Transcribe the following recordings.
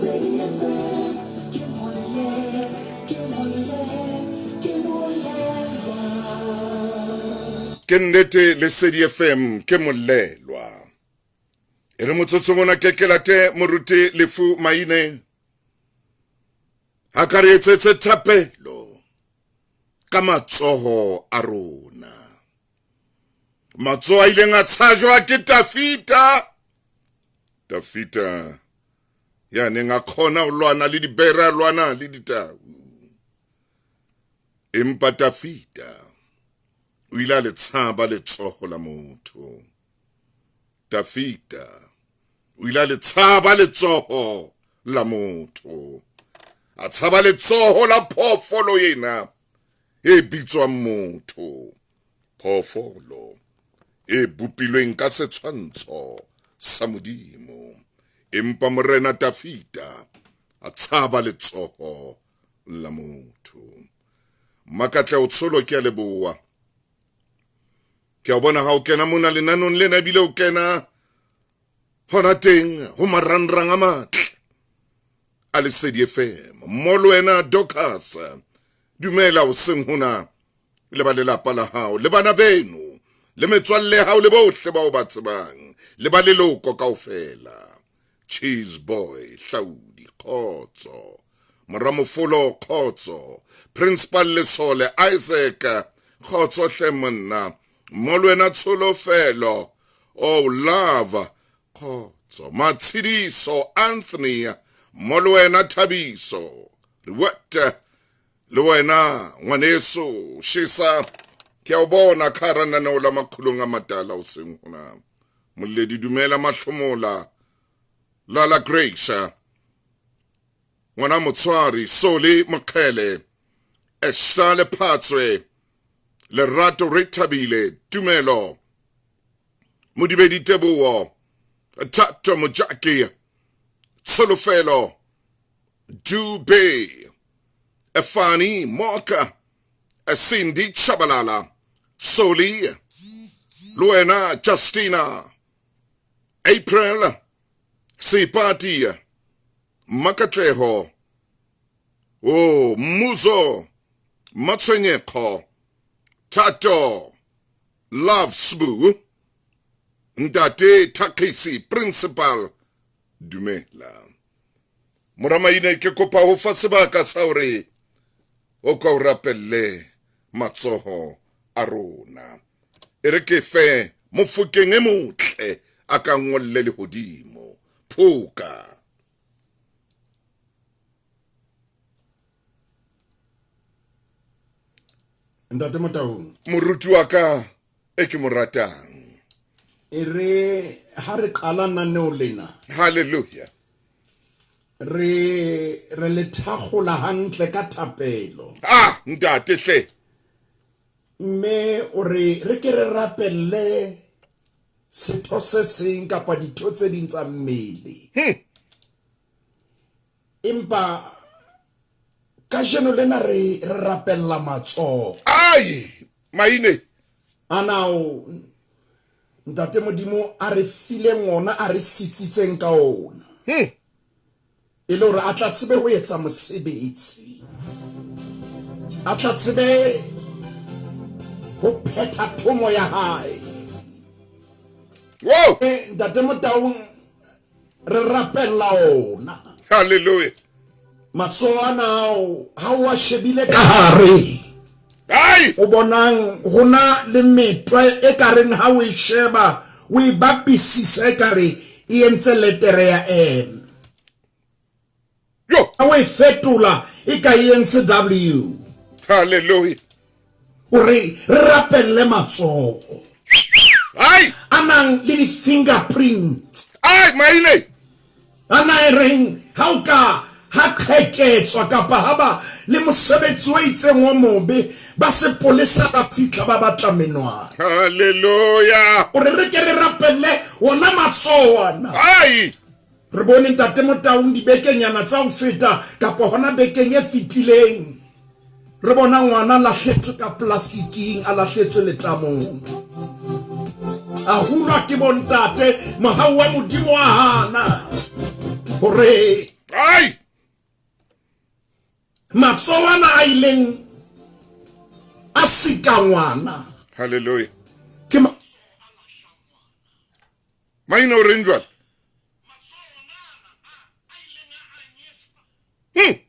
Ke nnete Lesedi FM ke molelwa. E re motsotsong ona ke ke late moruti Lefu Maine a ka re etsetse thapelo ka matsoho a rona. Matsoho a ileng a tshajwa ke Tafita. Tafita ya neng a kgona ho lwana le dibere a lwana le ditau. Empa Tafita o ile a le tshaba letsoho la motho. Tafita o ile a le tshaba letsoho la motho. A tshaba letsoho la phoofolo ena e bitswang motho. Phoofolo e bopilweng ka setshwantsho sa Modimo. Empa Morena Tafita a tshaba letsoho la motho. Mmakatleho Tsholo ke a leboha. Ke a bona ha o kena mona lenanong lena ebile o kena hona teng ho marangrang a matle a Lesedi FM. Mmo le wena Dorcas, dumela hoseng hona le ba lelapa la hao le bana beno le metswalle ya hao le bohle bao ba tsebang le ba leloko kaofela. Cheese Boy Hlaudi kgotso, Moramofolo kgotso, Principal Lesole Isaac kgotso hle monna, mmo le wena Tsholofelo oh love kgotso, Matshidiso Anthony mmo le wena Thabiso What le wena ngwaneso Shisa ke a o bona ka hara naneo la makgolong a matala o seng hona. Moledi dumela mahlomola Lala Grace ngwana motshwari Soli Mokgele Esther Lephatswe Lerato Rethabile Tumelo Modibedi Teboho Thato Mojaki Tsholofelo Dube Efani Moka Cindy Chabalala Soli le wena Justina April Seipati Makatleho o Mmuso Matshwenyekgo Thato Love Sbu Ntate Thakgisi Principal Dumela Moramaine ke kopa ho fa sebaka sa hore o ka o rapelle matsoho a rona. E re ke fe mofokeng e motle a ka ngolle lehodimo. Phoka. Ntate Motaung. Moruti wa ka e ke mo ratang. E re ha re qala naneo lena. Hallelujah. Re re le thakgola hantle ka thapelo. Ah, ntate hle. Mme o re re ke re rapelle setho se seng kapa ditho tse ding tsa mmele. Empa kajeno lena re re rapella matsoho. Ai, maine. Anao Ntate Modimo a re fileng ona a re sitsitseng ka ona. E le hore a tla tsebe ho etsa mosebetsi. A tla tsebe ho phetha thomo ya hae. Wow. Ntate Motaung re rapella ona. Hallelujah. Matsoho ana ao ha o a shebile ka hare. Ai! O bonang ho na le metwa e ka reng ha o e sheba o e bapisisa e ka re e entse letere ya M. Yo! Ha o e fetola e ka e entse W. Hallelujah. O re re rapelle matsoho. Ai! A nang le di-fingerprints. Ai, maile! A na e reng ha o ka ha qheketswa kapa ha ba le mosebetsi o itseng o mobe, ba sepolesa ba fihla ba batla menwana. Hallelujah. O re re ke re rapelle wona matsoho ana. Ai! Re bone Ntate Motaung dibekenyana tsa ho feta kapa hona bekeng e fetileng. Re bona ngwana a lahletswe ka polastiking, a lahletswe letamong. A hulwa ke bontate, mohau wa Modimo wa hana hore. Ai! Matsoho ana a ileng a sika ngwana. Hallelujah. Ke ma Maina o reng jwale? Hey!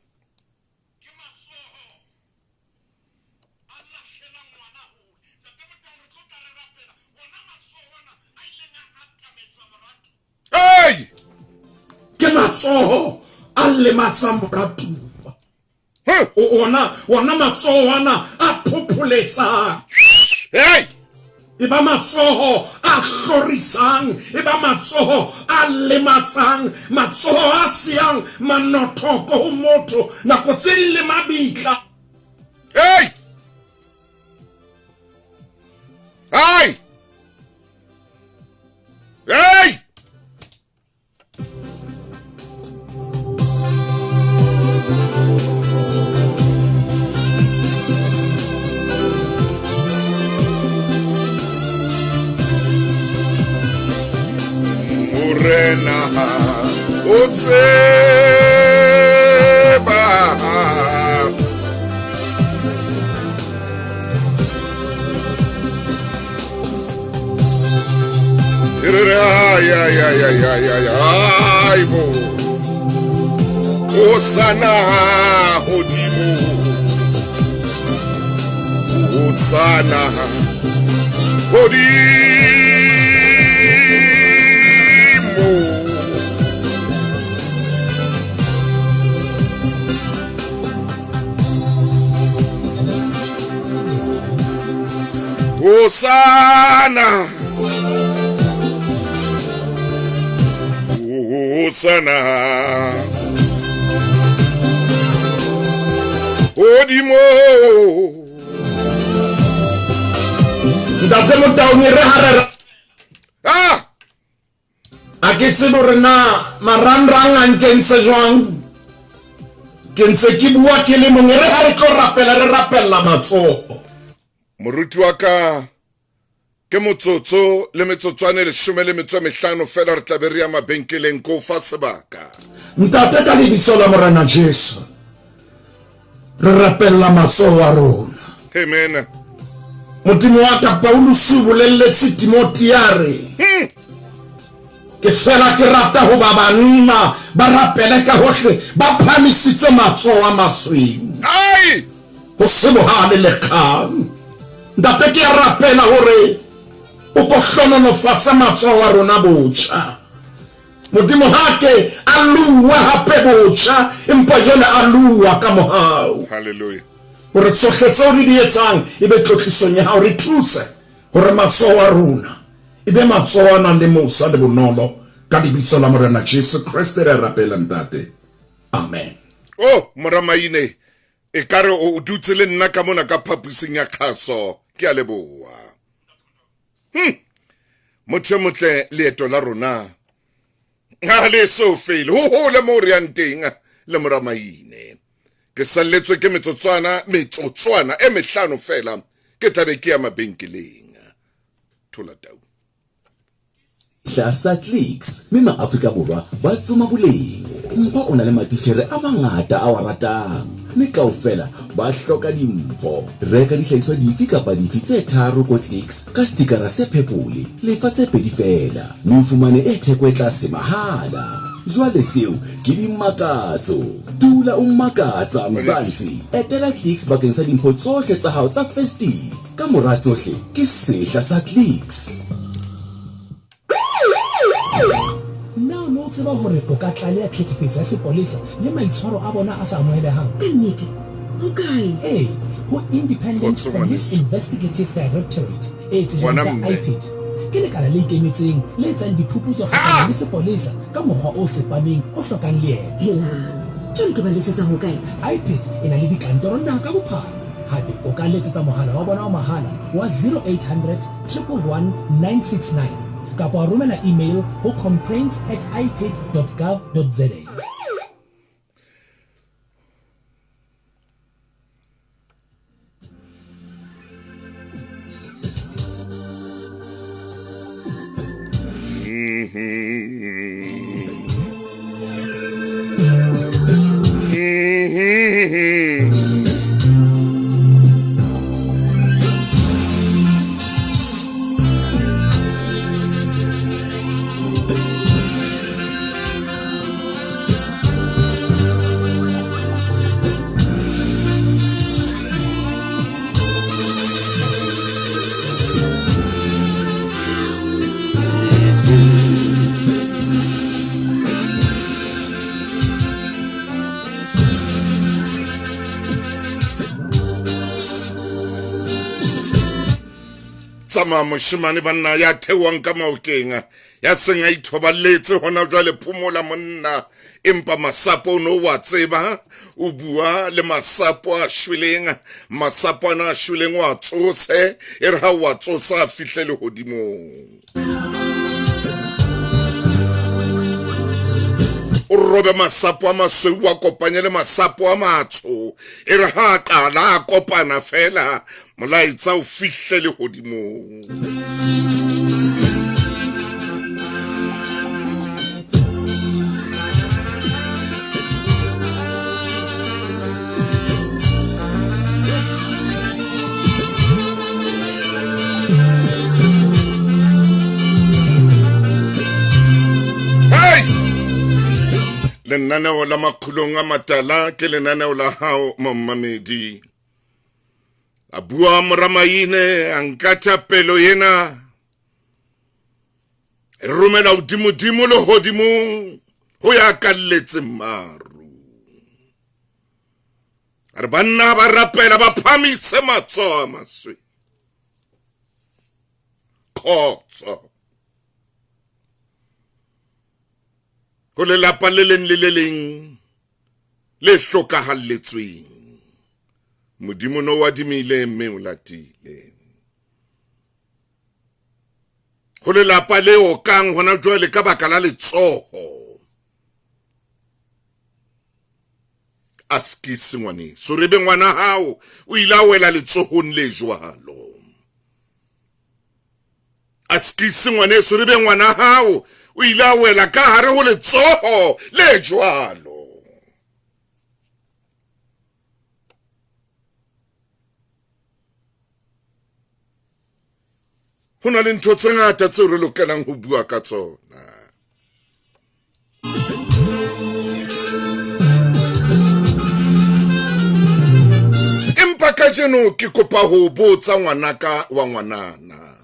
Ke matsoho a lematsang moratuwa. Ona ona matsoho ana a phopholetsang. Hey! E ba matsoho a hlorisang, e ba matsoho a lematsang, matsoho a siyang manothoko ho motho nako tse ding le mabitla. Hey! Hey! Hey! Morena o tseba. Ay, ay, ay, ay, ay, ay, ay, bo. Hosanna hodimo. Hosanna hodimo. Hosanna. Hosanna hodimo. Ntate Motaung, re ha re a ke tsebe hore na marangrang a nkentse jwang. Ke ntse ke bua ke le mong, re ha re tlo rapela re rapella matsoho. Moruti wa ka, ke motsotso le metsotswane 15 fela re tla be re ya mabenkeleng ko fa sebaka. Ntate, ka lebitso la Morena Jesu re rapella matsoho a rona. Amen. Modimo wa ka, Paulus o bolelletse Timothea a re, ke fela ke rata ho ba banna ba rapele ka hohle ba phamisitse matsoho a masweu. Ai! Ho se bohale le kgang. Ntate, ke a rapela hore o ko hlonolofatse matsoho a rona botjha. Modimo ha ke a lua hape botjha, empa jwale a lua ka mohau. Hallelujah. Hore tsohle tseo re di etsang e be tlotlisong ya hao. Re thuse hore matsoho a rona e be matsoho a nang le mosa le bonolo. Ka lebitso la Morena Jesu Kreste re a rapela, Ntate. Amen. Oh, mora Maine, e ka re o dutse le nna ka mona ka phapusing ya kgaso. Ke a leboha. Motho e motle, leeto la rona ha le so fele. Ho hole moo re yang teng le mora Maine. Ke salletswe ke metsotswana e mehlano fela, ke tlabe ke ya mabenkeleng. Thola tau. Tlasa Clicks, mme maAfrika Borwa ba tsoma boleng. Mpho o na le matitjhere a mangata a wa ratang, mme kaofela ba hloka dimpho. Reka dihlahiswa dife kapa dife tse 3 ko Clicks ka stikara se phepole, lefa tse 2 feela, mme o fumane e theko e tlase mahala. Jwale seo ke dimakatso. Dula o makatsa Mzansi. Etela Clicks bakeng sa dimpho tsohle tsa hao tsa festive. Ka mora tsohle, ke sehla sa Clicks. Na o ne o tseba hore o ka tlaleha tlhekefetso ya sepolesa le maitshwaro a bona a sa amohelehang? Ka nnete? Ho kae? Ee, ho Independent Kgotso, Police ngwaneso. Investigative Directorate e tsejwang Ngwana ka mme. IPID. Ke lekala le ikemetseng le etsang diphuputso kgahlanong le sepolesa ka mokgwa o tsepameng o hlokang leeme. Helang, jwale ke ba letsetsa ho kae? IPID e na le dikantoro naha ka bophara. Hape o ka letsetsa mohala wa bona wa mahala wa 0800 111 969 kapa wa romela email ho complaints@ipid.gov.za. Tsamaya moshemane banna ya theohang ka maokeng ya seng a ithoballetse hona jwale phomola monna empa masapo o no wa tseba o bua le masapo a shweleng masapo ana a shweleng wa tsose e re ha wa tsosa a fihle lehodimong o robe masapo a masweu a kopanye le masapo a matsho e re ha a qala a kopana fela molaetsa o fihle lehodimong. Lenaneo la Makgulong a Matala ke lenaneo la hao momamedi. A bua moramaine a nka thapelo ena e romela hodimodimo lehodimong ho ya kalletseng maru. A re banna ba rapela ba phamise matsoho a maswe. Khotso ho lelapa le leng le le leng le hlokahalletsweng. Modimo no wadimile mme o latile. Ho lelapa le okang hona jwale ka baka la letsoho. A skise ngwaneso, re be ngwana hao o ile a wela letsohong le jwalo. A skise ngwaneso, re be ngwana hao o ile a wela ka hare ho letsoho le jwalo. Ho na le ntho tse ngata tseo re lokelang ho bua ka tsona. Empa kajeno ke kopa ho botsa ngwanaka wa ngwanana.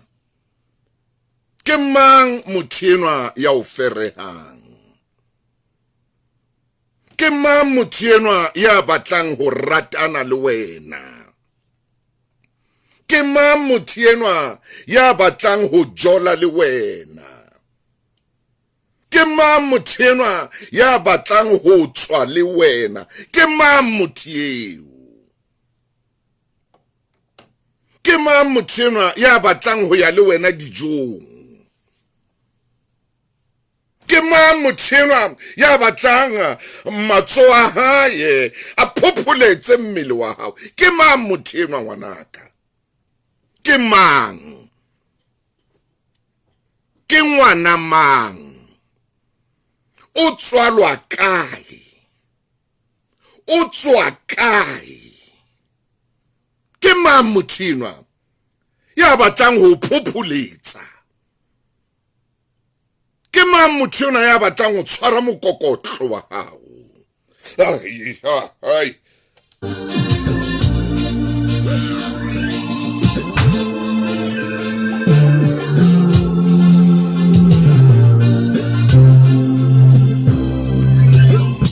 Ke mang motho enwa ya o ferehang? Ke mang motho enwa ya batlang ho ratana le wena? Ke mang motho enwa ya batlang ho jola le wena? Ke mang motho enwa ya batlang ho tswa le wena? Ke mang motho eo? Ke mang motho enwa ya batlang ho ya le wena dijong? Ke mang motho enwa ya batlang matsoho a hae a phopholetse mmele wa hao? Ke mang motho enwa ngwanaka? Ke mang? Ke ngwana mang? O tswalwa kae? O tswa kae? Ke mang motho enwa ya batlang ho phopholetsa? Ke mang motho enwa ya batlang ho tshwara mokokotlo wa hao? Ai, ai.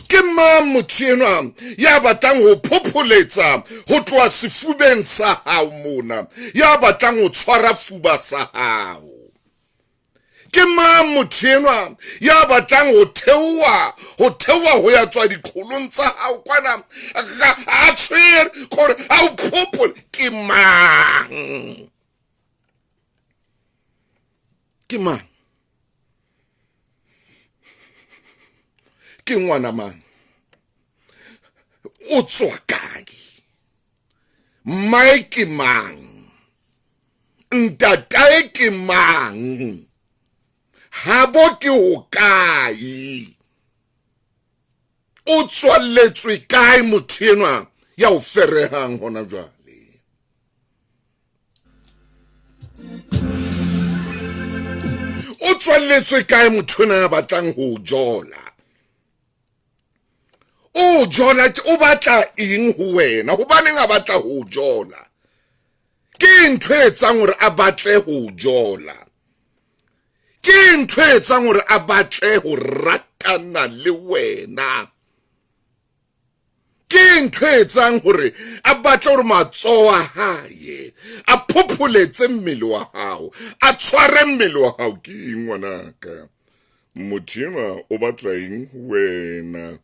Ke mang motho enwa ya batlang ho phopholetsa ho tloha sefubeng sa hao mona, ya batlang ho tshwara fuba sa hao? Ke mang motho enwa ya batlang ho theoha ho ya tswa diqholong tsa hao kwana a tshwere gore a o phophole? Ke mang? Ke mang? Ke ngwana mang? O tswa kae? Mmae ke mang? Ntatae ke mang? Habo ke ho kae? O tswalletswe kae motho enwa ya o ferehang hona jwale? O tswalletswe kae motho enwa ya batlang ho jola? O jola, o batla eng ho wena? Hobaneng a batla ho jola? Ke ntho e etsang hore a batle ho jola? Ke ntho e etsang hore a batle ho ratana le wena? Ke ntho e etsang hore a batle hore matsoho a hae a phopholetse mmele wa hao, a tshware mmele wa hao. Ke eng ngwanaka? Motho enwa o batla eng ho wena?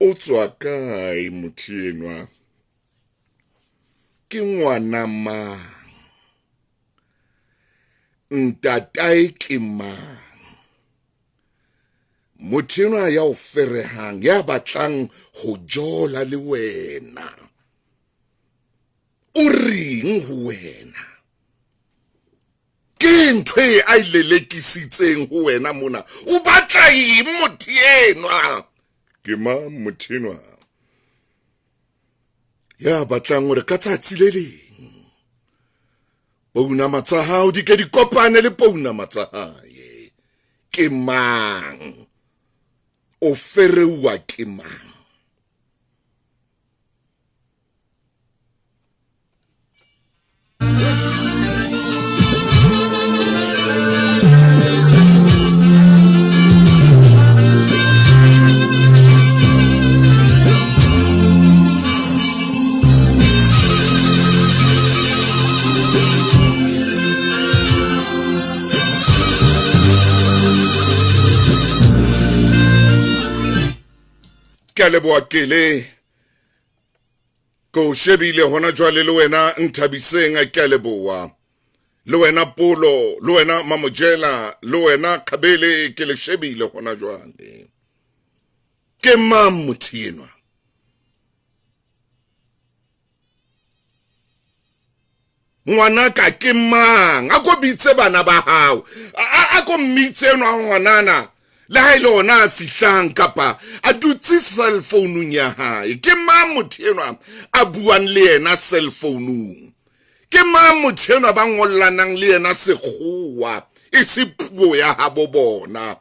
O tswa kae motho enwa? Ke ngwana mang? Ntatae ke mang? Motho enwa ya o ferehang, ya batlang ho jola le wena, o reng ho wena? Ke ntho e a e lelekisitseng ho wena mona. O batla eng motho enwa? Ke mang motho enwa ya batlang hore ka tsatsi le leng pounama tsa hao di ke di kopane le pounama tsa hae? Ke mang? O fereuwa ke mang? Ke a leboha Kele, ke o shebile hona jwale le wena Nthabiseng, ke a leboha le wena Polo, le wena Mamojela, le wena Khabele, ke le shebile hona jwale. Ke mang motho enwa? Ngwanaka ke mang? A ko bitse bana ba hao, a ko mmitse enwa ngwanana, le ha e le ona a fihlang kapa a dutse cell phone ya hae. Ke mang motho enwa a buang le yena cell phone? Ke mang motho enwa ba ngollanang le yena sekgowa e se puo ya habo bona?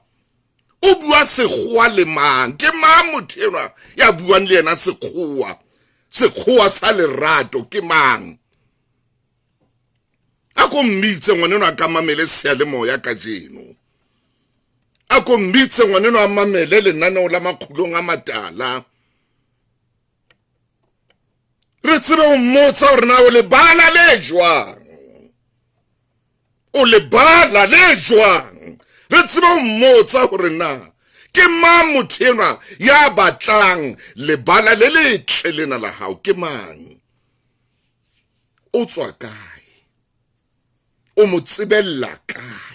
O bua sekgowa le mang? Ke mang motho enwa ya buang le yena sekgowa, sekgowa sa lerato? Ke mang? A ko mmitse ngwaneno a ka mamele seyalemoya kajeno. A ko mmitse ngwaneno a mamele lenaneo la Makgulong a Matala. Re tsebe ho mmotsa hore na o lebala le jwang, o lebala le jwang. Re tsebe ho mmotsa hore na ke mang motho enwa ya batlang lebala le letle lena la hao? Ke mang? O tswa kae? O mo tsebella kae?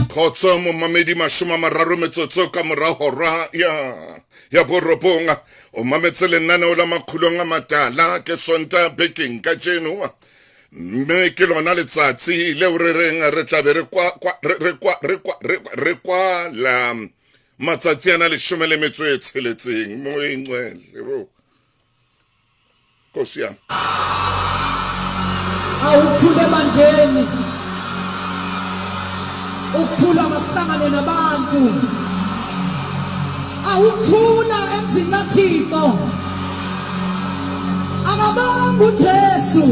Kgotso momamedi, 30 metsotso ka mora hora ya borobong. O mametse lenaneo la Makgulong a Matala, ke Sonta bekeng kajeno, mme ke lona letsatsi leo re reng re tlabe re kwala matsatsi ana 16 mo e ngcwele bo Nkosi yami. Awuthule ebandleni, ukuthula makuhlangane nabantu. Awuthula emzini kaThixo. Akabanga uJesu,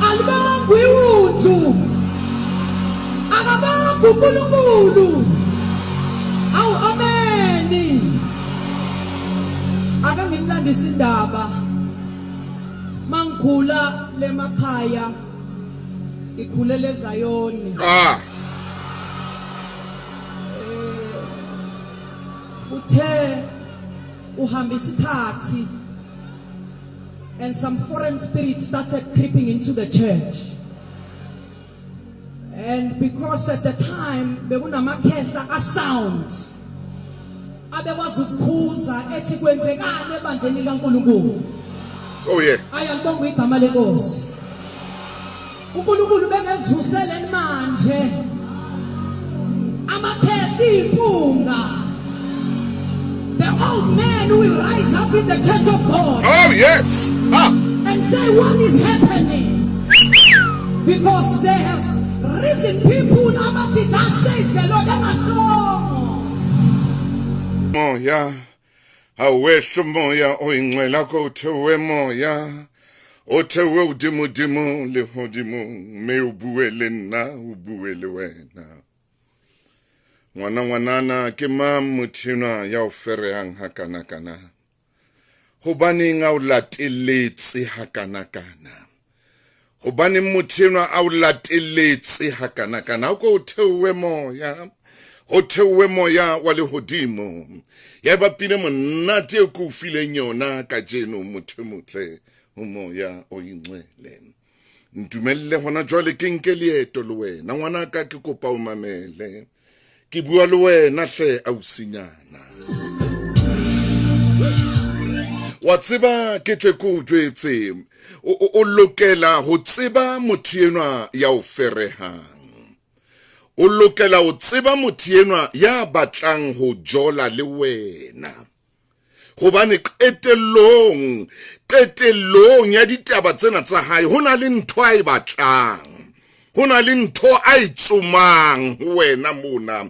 alibanga iwundlu, akabanga uNkulunkulu. Awu ameni. Ake ngimlandise indaba. Mangikhula lemakhaya, ngikhulele eZayoni. Uthe uhamba isikhathi and some foreign spirits started creeping into the church. And because at the time bekunamakhehla asound abekwazi ukukhuza ethi kwenzekani ebandleni likaNkulunkulu. Oh yeah. Ayalibonga igama lenkosi. uNkulunkulu bengezivuseleni manje. Amakhehla impunga. The old man will rise up in the church of God. Oh yes. And say what is happening? Because there has risen people abathi thus says the Lord, engashongo. Moya. Awehla umoya oyingcwele akho o moya o theohe hodimodimo lehodimong mme o bue le nna o bue le wena. Ngwana ngwanana ke mang motho enwa ya o ferehang hakanakana? Hobaneng a o latelletse hakanakana? Hobaneng motho enwa a o latelletse hakanakana? O ko o theohe moya, o theohe moya wa lehodimo. Ya ba pina monate e ke o fileng yona kajeno motho e motle ho moya o ingcwele. Ntumelle hona jwale ke nke leeto le wena ngwanaka, ke kopa o mamele. Ke bua le wena hle ausinyana. Wa tseba ke tle ke o jwetse, o lokela ho tseba motho enwa ya o ferehang. O lokela ho tseba motho enwa ya batlang ho jola le wena. Hobane qetellong, qetellong ya ditaba tsena tsa hae ho na le ntho a e batlang. Ho na le ntho a e tsomang ho wena mona.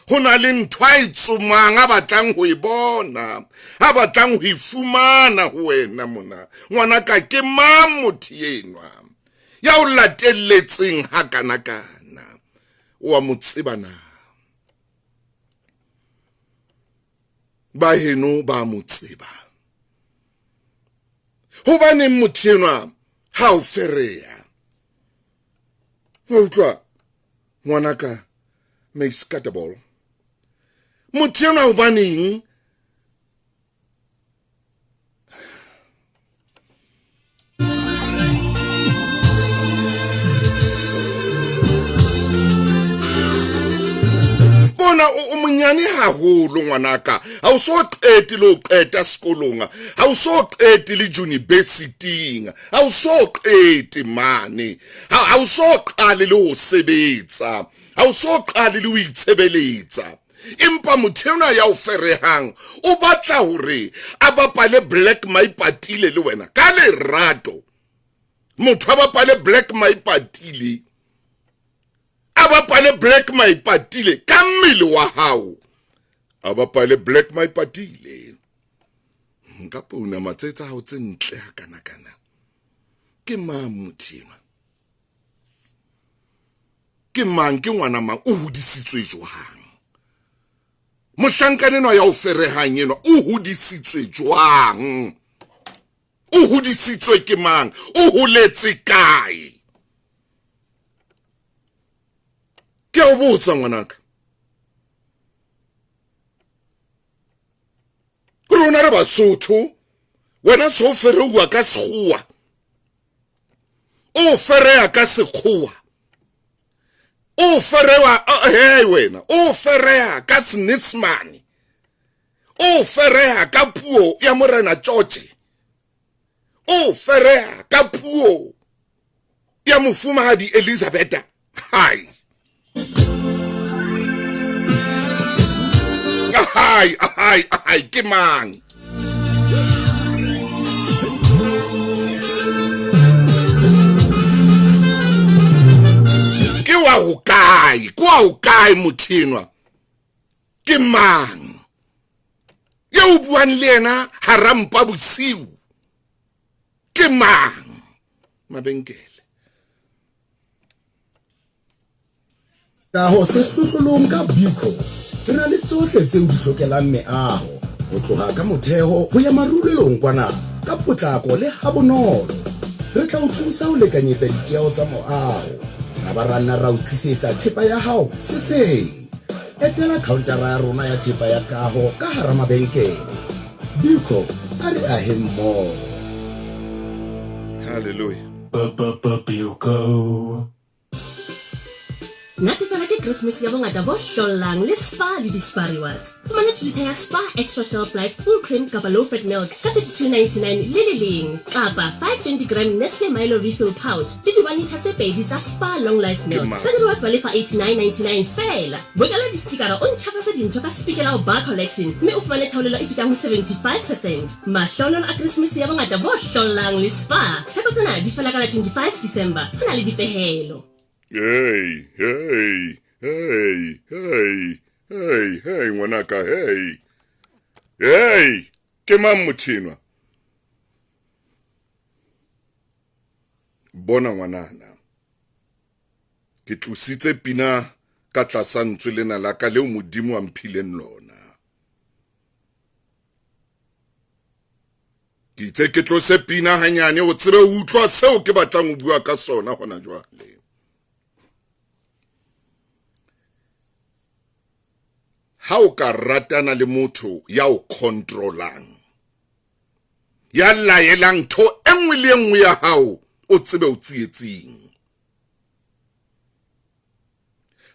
Ho na le ntho a e tsomang a batlang ho e bona, a batlang ho e fumana ho wena mona. Ngwanaka, ke mang motho enwa ya o latelletseng hakanakana? O a mo tseba na? Ba heno ba mo tseba. Hobaneng motho enwa ha o fereha? Wa utlwa ngwanaka Mexcatable? Motho enwa hobaneng bona o monyane haholo ngwanaka, ha o so qete le ho qeta sekolong, ha o so qete le university-ing, ha o so qete mane, ha o so qale le ho sebetsa, ha o so qale le ho itshebeletsa. Empa motho enwa ya o ferehang o batla hore a bapale black maipatile le wena ka lerato. Motho a bapale black maipatile, a bapale black maipatile ka mmele wa hao, a bapale black maipatile. Nka pouna matse tsa hao tse ntle hakanakana. Ke mang motho enwa? Ke mang? Ke ngwana mang? O hodisitswe jwang? Mohlankana enwa ya o ferehang enwa o hodisitswe jwang? O hodisitswe ke mang? O holetse kae? Ke a o botsa ngwanaka. Rona re Basotho, wena se o fereuwa ka sekgowa, o fereha ka sekgowa, o ferewa he wena, o fereha ka Senyesemane, o fereha ka puo ya Morena George, o fereha ka puo ya Mofumahadi Elizabetha. Hai hai hai hai, ke mang? Ke wa ho kae? Ke wa ho kae motho enwa? Ke mang eo o buang le yena hara mpa bosiu? Ke mang? Mabenkele. Kaho sehlohlolong ka Buco, re na le tsohle tseo di hlokelang meaho, ho tloha ka motheho ho ya marulelong kwana ka potlako le habonolo. Re tla o thusa ho lekanyetsa ditjeo tsa moaho, ra ba ra nna ra o tlisetsa thepa ya hao setsheng. Etela khaontara ya rona ya thepa ya kaho ka hara mabenkele. Buco, a re aheng mmoho. Hallelujah. Buco. Natefela ke Christmas ya bongata bo hlollang le Spa le di-Spa Rewards. Fumana 2 liter ya Spa Extra Shelf Life Full Cream kapa Low Fat Milk ka 32.99 le le leng, kapa 520 gram Nestle Milo Refill Pouch le di-one liter tse pedi tsa Spa Long Life Milk ka di-rewards ba lefa 89.99 feela. Bokella di-stickera o ntjhafatse dintho ka Spikelau Bar Collection mme o fumane theolelo e fetang ho 75%. Mahlohonolo a Christmas ya bongata bo hlollang le Spa. Theko tsena di fela ka la 25 December. Ho na le dipehelo. Hey, hey, hey, hey, hey, hey, ngwanaka, hey, hey. Ke mang motho enwa? Bona ngwanana, ke tlositse pina ka tlasa ntswe lena la ka leo Modimo a mphileng lona. Ke itse ke tlose pina hanyane o tsebe o utlwa seo ke batlang ho bua ka sona hona jwale. Ha o ka ratana le motho ya o controlang, ya laelang ntho e nngwe le e nngwe ya hao, o tsebe o tsietsing.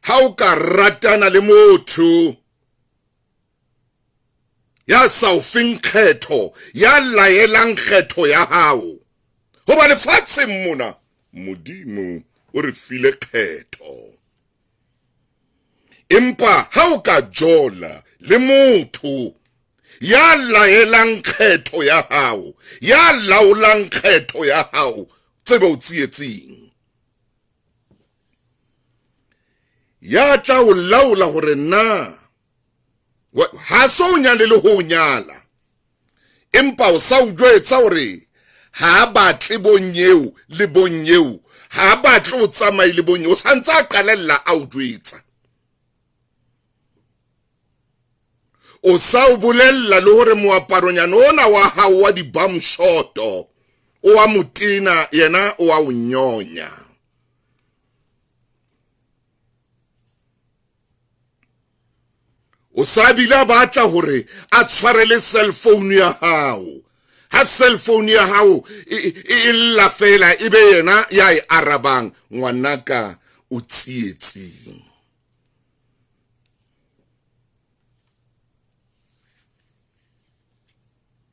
Ha o ka ratana le motho ya sa o feng kgetho, ya laelang kgetho ya hao, hoba lefatsheng mona Modimo o re file kgetho. Empa ha o ka jola le motho ya laelang kgetho ya hao, ya laolang kgetho ya hao, tsebe o tsietsing. Ya tla o laola hore na ha so o nyale le ho nyala, empa o sa o jwetsa hore ha a batle bonyeo le bonyeo, ha a batle o tsamaye le bonyeo, o santse a qalella a o jwetsa. O sa o bolella le hore moaparonyana ona wa hao wa di-bum short-o o wa motena, yena o wa o nyonya. O sa bile a batla hore a tshwarele cell phone ya hao. Ha cell phone ya hao e lla fela, e be yena ya e arabang. Ngwanaka o tsietsing.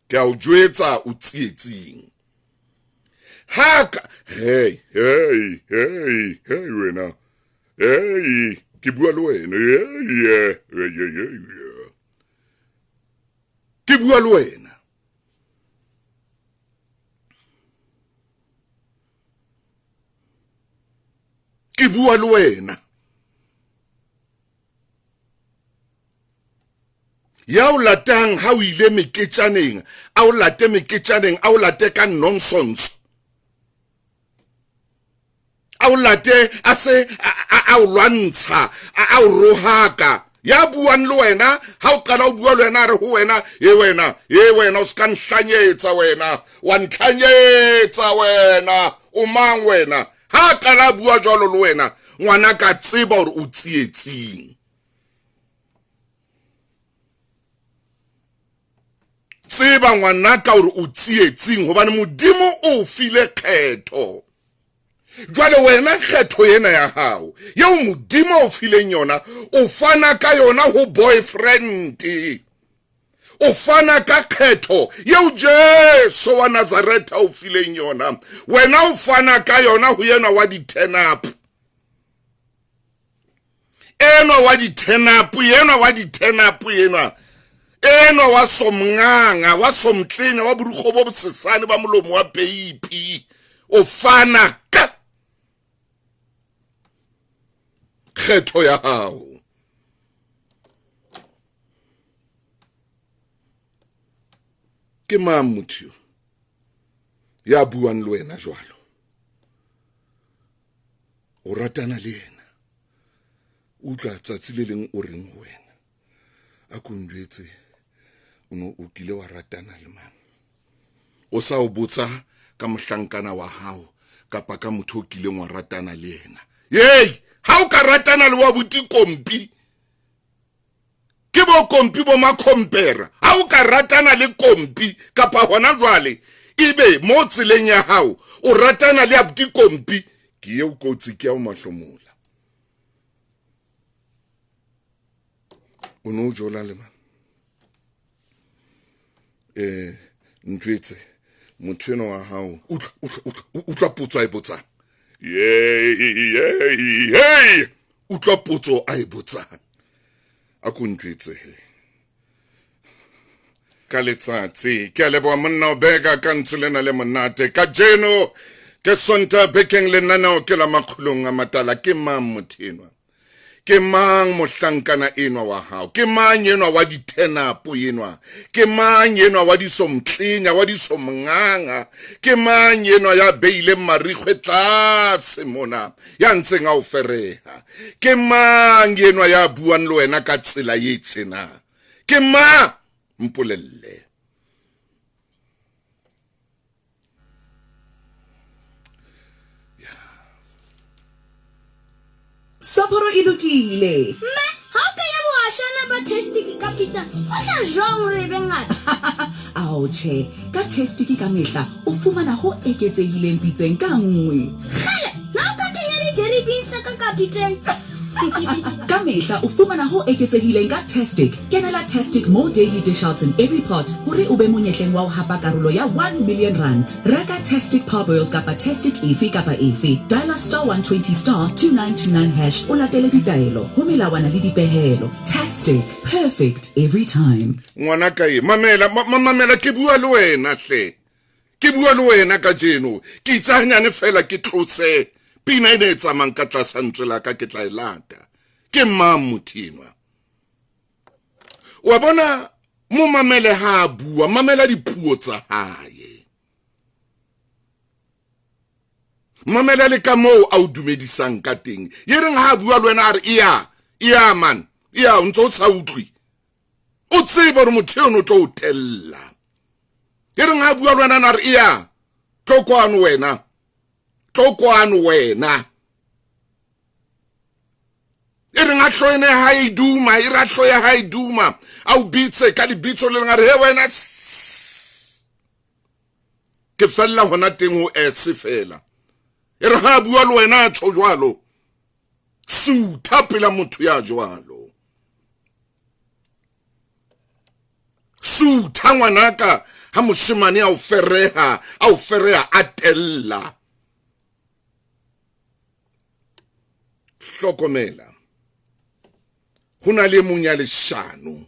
Ke a o jwetsa o tsietsing. Ha ka, hey, hey, hey, hey wena. Hey, ke bua le wena. Hey, hey, hey, hey, hey. Ke bua le wena. Ke bua le wena. Ya o latang ha o ile meketjaneng, a o late meketjaneng, a o late ka nonsense. A o late a se a o lwantsha, a o rohaka. Ya buang le wena, ha o qala o bua le wena, a re ho wena, e wena, e wena, o ska nhlanyetsa wena, wa ntlhanyetsa wena, o mang wena? Ha a qala a bua jwalo le wena, ngwana ka tseba hore o tsietsing. Tseba ngwanaka hore o tsietsing, hobane Modimo o file kgetho. Jwale wena kgetho ena ya hao eo Modimo o fileng yona, o fana ka yona ho boyfriend. O fana ka kgetho eo Jesu wa Nazaretha o fileng yona, wena o fana ka yona ho yena wa di-turn up. Enwa wa di-turn up, enwa wa di-turn up, enwa. Enwa wa somnganga, wa somtlenya, wa borukgo bo bosesane ba molomo wa peipi. O fana ka kgetho ya hao. Ke mang motho yo ya buang le wena jwalo? O ratana le yena. Utlwa tsatsi le leng o reng ho wena? A ko njwetse, o no o kile wa ratana le mang? O sa o botsa ka mohlankana wa hao kapa ka motho o kileng wa ratana le yena. Yey, ha o ka ratana le wa buti Kompi, ke bo Kompi bo makhompera. Ha o ka ratana le Kompi kapa hona jwale ebe mo tseleng ya hao o ratana le abuti Kompi, ke eo kotsi, ke ya o mahlomola. O no jola le mang? Ntwetse motho enwa wa hao, utlwa, utlwa, utlwa, utlwa potso a e botsang. Yey, yey, hey, utlwa potso a e botsang. A ko ntjwetse he. Ka letsatsi, ke a leboha monna o beka ka ntho lena le monate. Kajeno ke Sontaha bekeng, lenaneo ke la makgulong a matala. Ke mang motho enwa? Ke mang mohlankana enwa wa hao? Ke mang enwa wa ditenapo enwa? Ke mang enwa wa disomtlenya, wa disomnganga? Ke mang enwa ya beileng marikgwe tlase mona, ya ntseng a o fereha? Ke mang enwa ya buang le wena ka tsela e tjena? Ke mang? Mpolelle. Sapporo e lokile. Mme, ha o kenya boashana ba Testiki ka pitsa, ho tla jwang hore e be ngata? Ao tjhe, ka Testiki ka mehla o fumana ho eketsehileng pitseng ka nngwe. Kgele, na o ka kenya di-jelly beans tsa ka ka pitseng? Ka mehla o fumana ho eketsehileng ka Testic. Kenela Testic More Daily Dish Outs in Every Pot hore o be monyetleng wa ho hapa karolo ya 1 million rand. Reka Testic Parboiled kapa Testic efe kapa efe. Diala star 120 star 2929 hash o latele ditaelo ho melawana le dipehelo. Testic, perfect every time. Ngwanaka ye, mamela, ma, mamela, ke bua le wena hle. Ke bua le wena kajeno. Ke itse hanyane fela ke tlose pina ena e tsamayang ka tlasa ntswe la ka, ke tla e lata. Ke mang motho enwa? Wa bona, mo mamele ha a bua, mamela dipuo tsa hae. Mamela le ka moo a o dumedisang ka teng. Ye reng ha a bua le wena a re, iya, iya man, iya, o ntse o sa utlwe. O tsebe hore motho eno o tlo o tella. Ye reng ha a bua le wena a re, iya, tlo kwano wena. Tlo kwano wena. E reng a hloene ha e duma, e re a hloya ha e duma, a o bitse ka lebitso le leng a re, he wena, ke fella hona teng ho S fela. E re ha a bua le wena a tjho jwalo, sutha pela motho ya jwalo. Sutha ngwanaka ha moshemane a o fereha, a o fereha a tella. Hlokomela, ho na le mong ya leshano.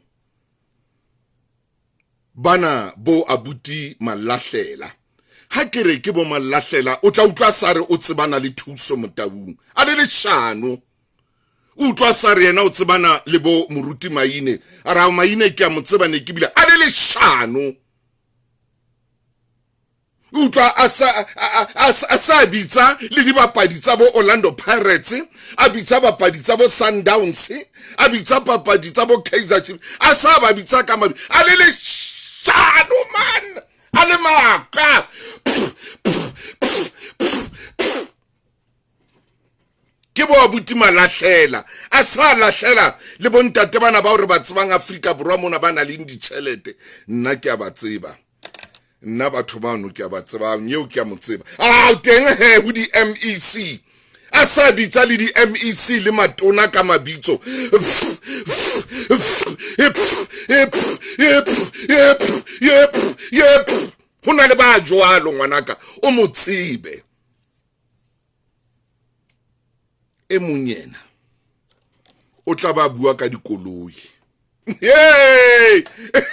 Bana bo abuti Malahlela. Ha ke re ke bo Malahlela, o tla utlwa sa re o tsebana le Thuso Motaung. A le leshano. O utlwa sa re yena o tsebana le bo Moruti Maine. A re, ha Maine ke a mo tseba ne ke bile. A le leshano. Utlwa a sa bitsa le dibapadi tsa bo Orlando Pirates, a bitsa bapadi tsa bo Sundowns, a bitsa papadi tsa bo Kaizer Chiefs, a sa ba bitsa ka mabi. A le leshano man, a le maka. Ke bo abuti Malahlela, a sa lahlela le bontate bana bao re ba tsebang Afrika Borwa mona ba nang le ditjhelete. Nna ke a ba tseba. Nna batho bano ke a ba tsebang, eo ke a mo tseba. A teng he ho di MEC. A sa bitsa le di MEC le matona ka mabitso. Ho na le ba jwalo ngwanaka, o mo tsebe. E mong yena o tla ba bua ka dikoloi. Hey!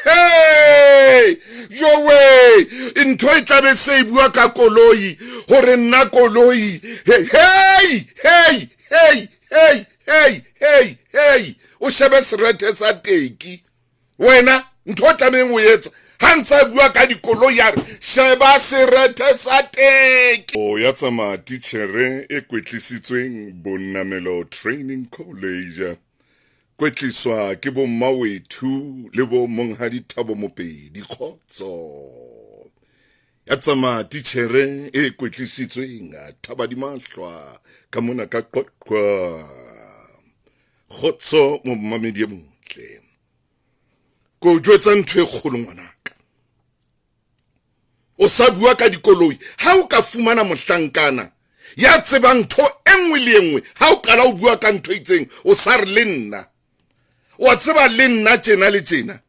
Hey! Jowe! Ntho e tlabe se e bua ka koloi, hore nna koloi. Hey, hey, hey, hey, hey, hey, hey, hey. O shebe serethe sa teki. Wena, ntho o tlamehang o etsa. Ha ntse a bua ka dikoloi a re, sheba serethe sa teki. O ya tsamaya titjhere e kwetlisitsweng Bonamelo Training College. Kwetliswa ke bo Mmawethu le bo Monghadi Thabo Mopedi. Kgotso. Ya tsamaya titjhere e kwetlisitsweng Thabadimahlwa ka mona ka Qwaqwa. Kgotso momamedi e motle. Ko o jwetsa ntho e kgolo ngwanaka. O sa bua ka dikoloi. Ha o ka fumana mohlankana ya tsebang ntho e nngwe le e nngwe, ha o qala o bua ka ntho e itseng, o sa re le nna. Wa tseba le nna tjena le tjena.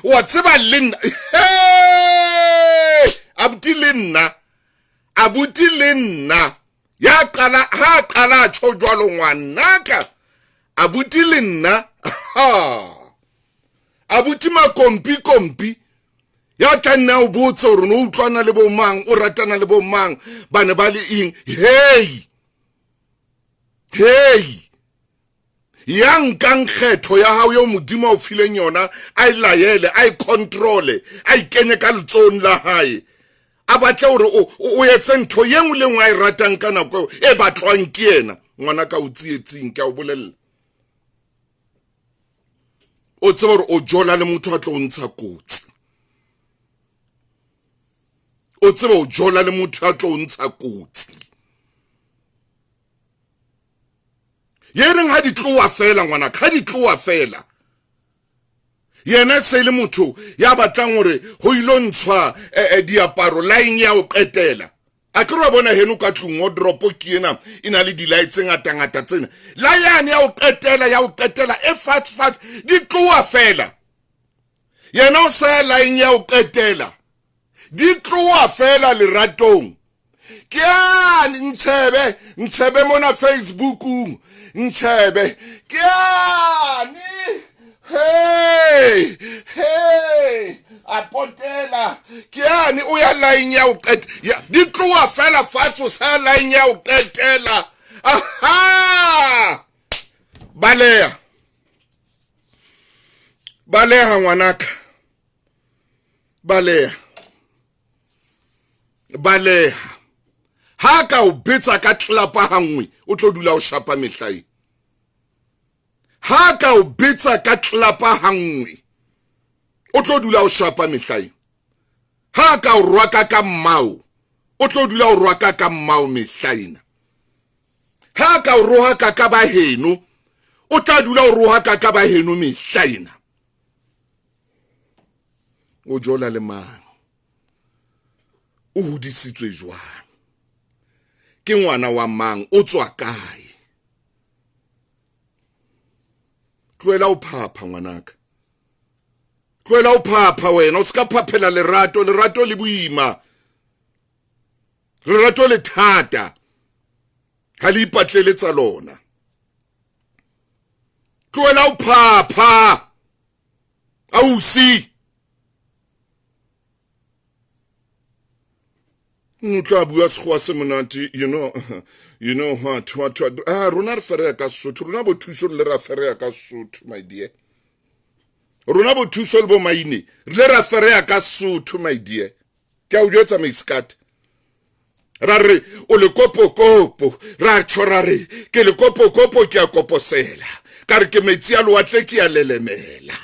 Wa tseba le nna. Hey! Abuti le nna. Abuti le nna. Ya qala, ha qala a tjho jwalo ngwanaka. Abuti le nna. Ha. Abuti makompi kompi. Ya tla nna o botse hore no utlwana le bo mang, o ratana le bo mang, ba ne ba le eng. Hey! Hey! Ya nkang kgetho ya hao eo Modimo a o fileng yona, a e laele, a e controle, a e kenye ka letsohong la hae, a batle hore o etse ntho ye nngwe le nngwe a e ratang ka nako eo e batlwang ke yena. Ngwana ka o tsietsing, ke a o bolella. O tsebe hore o jola le motho a tlo o ntsha kotsi. O tsebe o jola le motho a tlo o ntsha kotsi. Ye reng ha di tloha fela ngwanaka, ha di tloha fela. Yena se le motho ya batlang hore ho ilo ntshwa diaparo line ya ho qetela. A ke re wa bona heno ka tlung wardrobe ke ena e na le di-light tse ngata-ngata tsena. La yane ya ho qetela, ya ho qetela e fatshe fatshe di tloha fela. Yena o sa ya line ya ho qetela. Di tloha fela leratong. Ke yane ntshebe, ntshebe mona Facebookung, ntshebe. Ke yane. Hey, hey, a potela. Ke yane o ya line ya ho qet-, ya, di tloha fela fatshe o sa ya line ya ho qetela. Aha! Baleha. Baleha ngwanaka. Baleha. Baleha. Ha ka o betsa ka tlelapa hanngwe, o tlo dula o shapa mehla e. Ha ka o betsa ka tlelapa hanngwe, o tlo dula o shapa mehla e. Ha ka o rwaka ka mmao, o tlo dula o rwaka ka mmao mehla ena. Ha ka o rohaka ka baheno, o tla dula o rohaka ka baheno mehla ena. O jola le mang? O hodisitswe jwang? Ke ngwana wa mang? O tswa kae? Tlohela ho phapha ngwanaka. Tlohela ho phapha wena, o ska phaphela lerato, lerato le boima. Lerato le thata. Ha le ipatlele tsa lona. Tlohela ho phapha. Ausi. O tla bua sekgowa se monate, you know, you know what, what, what. Ah, rona re fereya ka Sesotho, rona bo Thuso le ra fereya ka Sesotho, my dear. Rona bo Thuso le bo Maine, re le ra fereya ka Sesotho, my dear. Ke a o jwetsa maiskate. Ra re o le kopokopo, ra tjho ra re ke le kopokopo ke a koposela. Ka re ke metsi a lewatle ke a lelemela.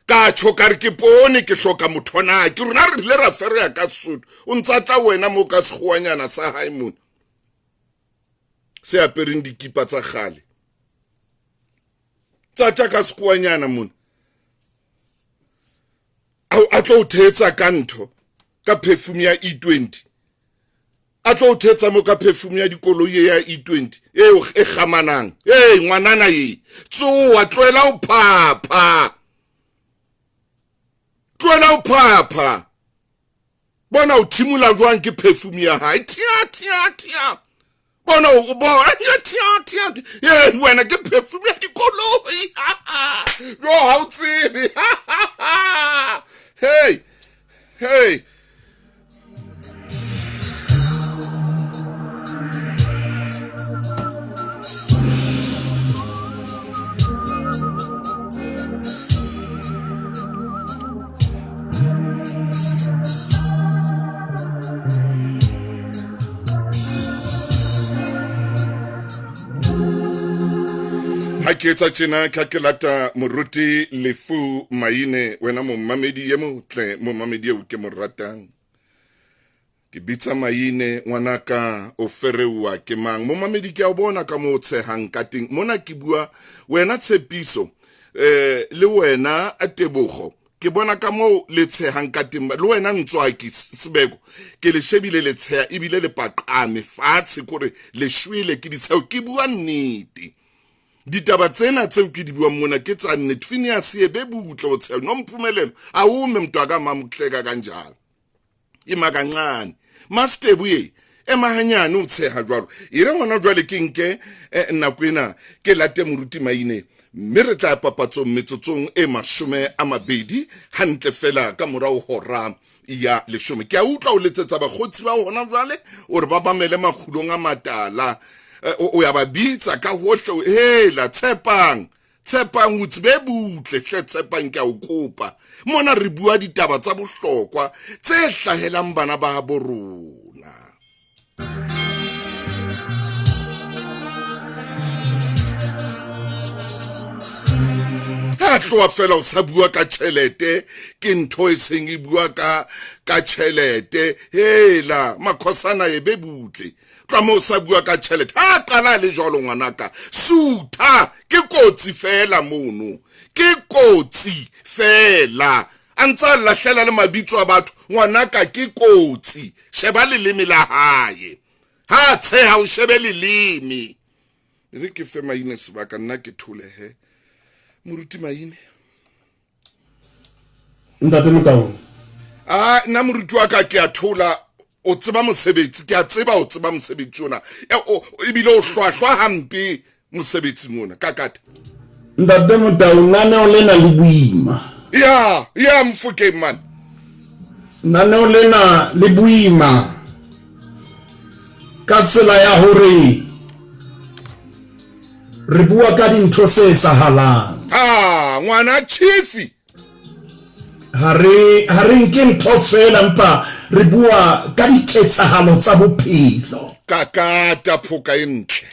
Ka tjho ka re ke poone ke hloka motho na ke rona re ile ra fereya ka Sesotho. O ntsa tla wena mo ka sekgowanyana sa hae mona. Se apereng dikipa tsa kgale. Tsa tla ka sekgowanyana mona. A tlo o thetsa ka ntho ka perfume ya E20. A tlo o thetsa mo ka perfume ya dikoloi ya E20 eo e kgamanang. Hey ngwanana ye, tsoha, tlohela ho phapha. Tlohela ho phapha. Bona o thimola jwang ke perfume ya hae. Tia tia tia. Bona o bona tia tia tia. Ee wena ke perfume ya dikoloi. Jo ha o tsebe. Hey. Hey. Ha ke etsa tjena ka ke lata moruti Lefu Maine, wena momamedi e motle, momamedi eo ke mo ratang. Ke bitsa Maine ngwanaka, o fereuwa ke mang? Momamedi ke a o bona ka moo o tshehang ka teng. Mona ke bua wena Tshepiso, le wena Tebogo. Ke bona ka moo le tshehang ka teng. Le wena Ntswaki Sebeko, ke le shebile le tsheha ebile le paqame fatshe, kore le shwele ke ditsheho. Ke bua nnete. Ditaba tsena tseo ke di buang mona ke tsa nnete. Phineas e be butle ho tsheha. Nompumelelo, a o mme motho a ka mamohleka kanjalo. Ema kancane. Mastebu e, ema hanyane o tsheha jwalo. E re hona jwale ke nke nako ena ke late moruti Maine, mme re tla papatsong metsotsong e 20 hantle fela ka morao hora ya 10. Ke a utlwa o letsetsa bakgotsi ba hona jwale o re ba bamele makgulong a matala. O ya ba bitsa ka hohle. Hela Tshepang, Tshepang o tsebe butle hle, Tshepang ke a o kopa. Mona re bua ditaba tsa bohlokwa tse hlahelang bana ba bo rona. Ha tloha fela o sa bua ka tjhelete, ke ntho e seng e bua ka tjhelete. Hela makhosana e be butle. Tloha moo o sa bua ka tjhelete. Ha qala le jwalo ngwanaka, sutha, ke kotsi fela mono. Ke kotsi fela. A ntse a lahlela le mabitso a batho, ngwanaka ke kotsi. Sheba leleme la hae. Ha tsheha o shebe leleme. Re ke fe Maine sebaka, nna ke tholehe. Moruti Maine. Ntate Motaung. Ah, nna moruti wa ka ke a thola. O tseba mosebetsi, ke a tseba o tseba mosebetsi ona. Ebile o hlwahlwa hampe mosebetsing ona. Kakata. Ntate Motaung, naneo lena le boima. Ya, ya Mofokeng man. Naneo lena le boima ka tsela ya hore re bua ka dintho tse etsahalang. Ah, ngwana chifi. Ha re nke ntho fela, empa re bua ka diketsahalo tsa bophelo. Kakata phoka e ntle.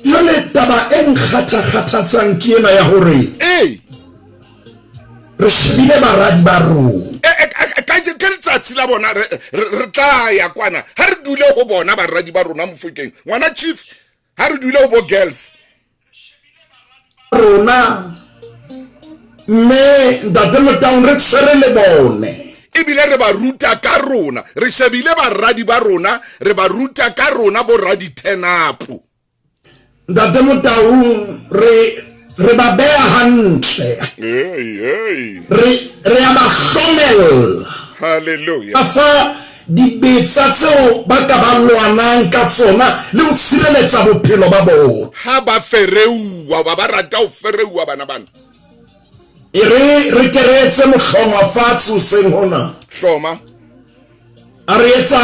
Jwale taba e nkgatha-kgathatsang ke ena ya hore re shebile baradi ba rona. Ke letsatsi la bona re tla ya kwana. Ha re dule ho bona baradi ba rona Mofokeng. Ngwana chief, ha re dule ho bo girls. Rona mme Ntate Motaung re tshwere le bone. Ebile re ba ruta ka rona. Re shebile baradi ba rona, re ba ruta ka rona bo raditenapo. Ntate Motaung re ba beha hantle. Re ya ba hlomella. Hallelujah. Ba fa dibetsa tseo ba ka ba lwanang ka tsona le ho tshireletsa bophelo ba bona. Ha ba fereuwa, ba rata ho fereuwa bana bana. E re ke re etse mohlongwa fatshe hoseng hona. Hloma. A re etsa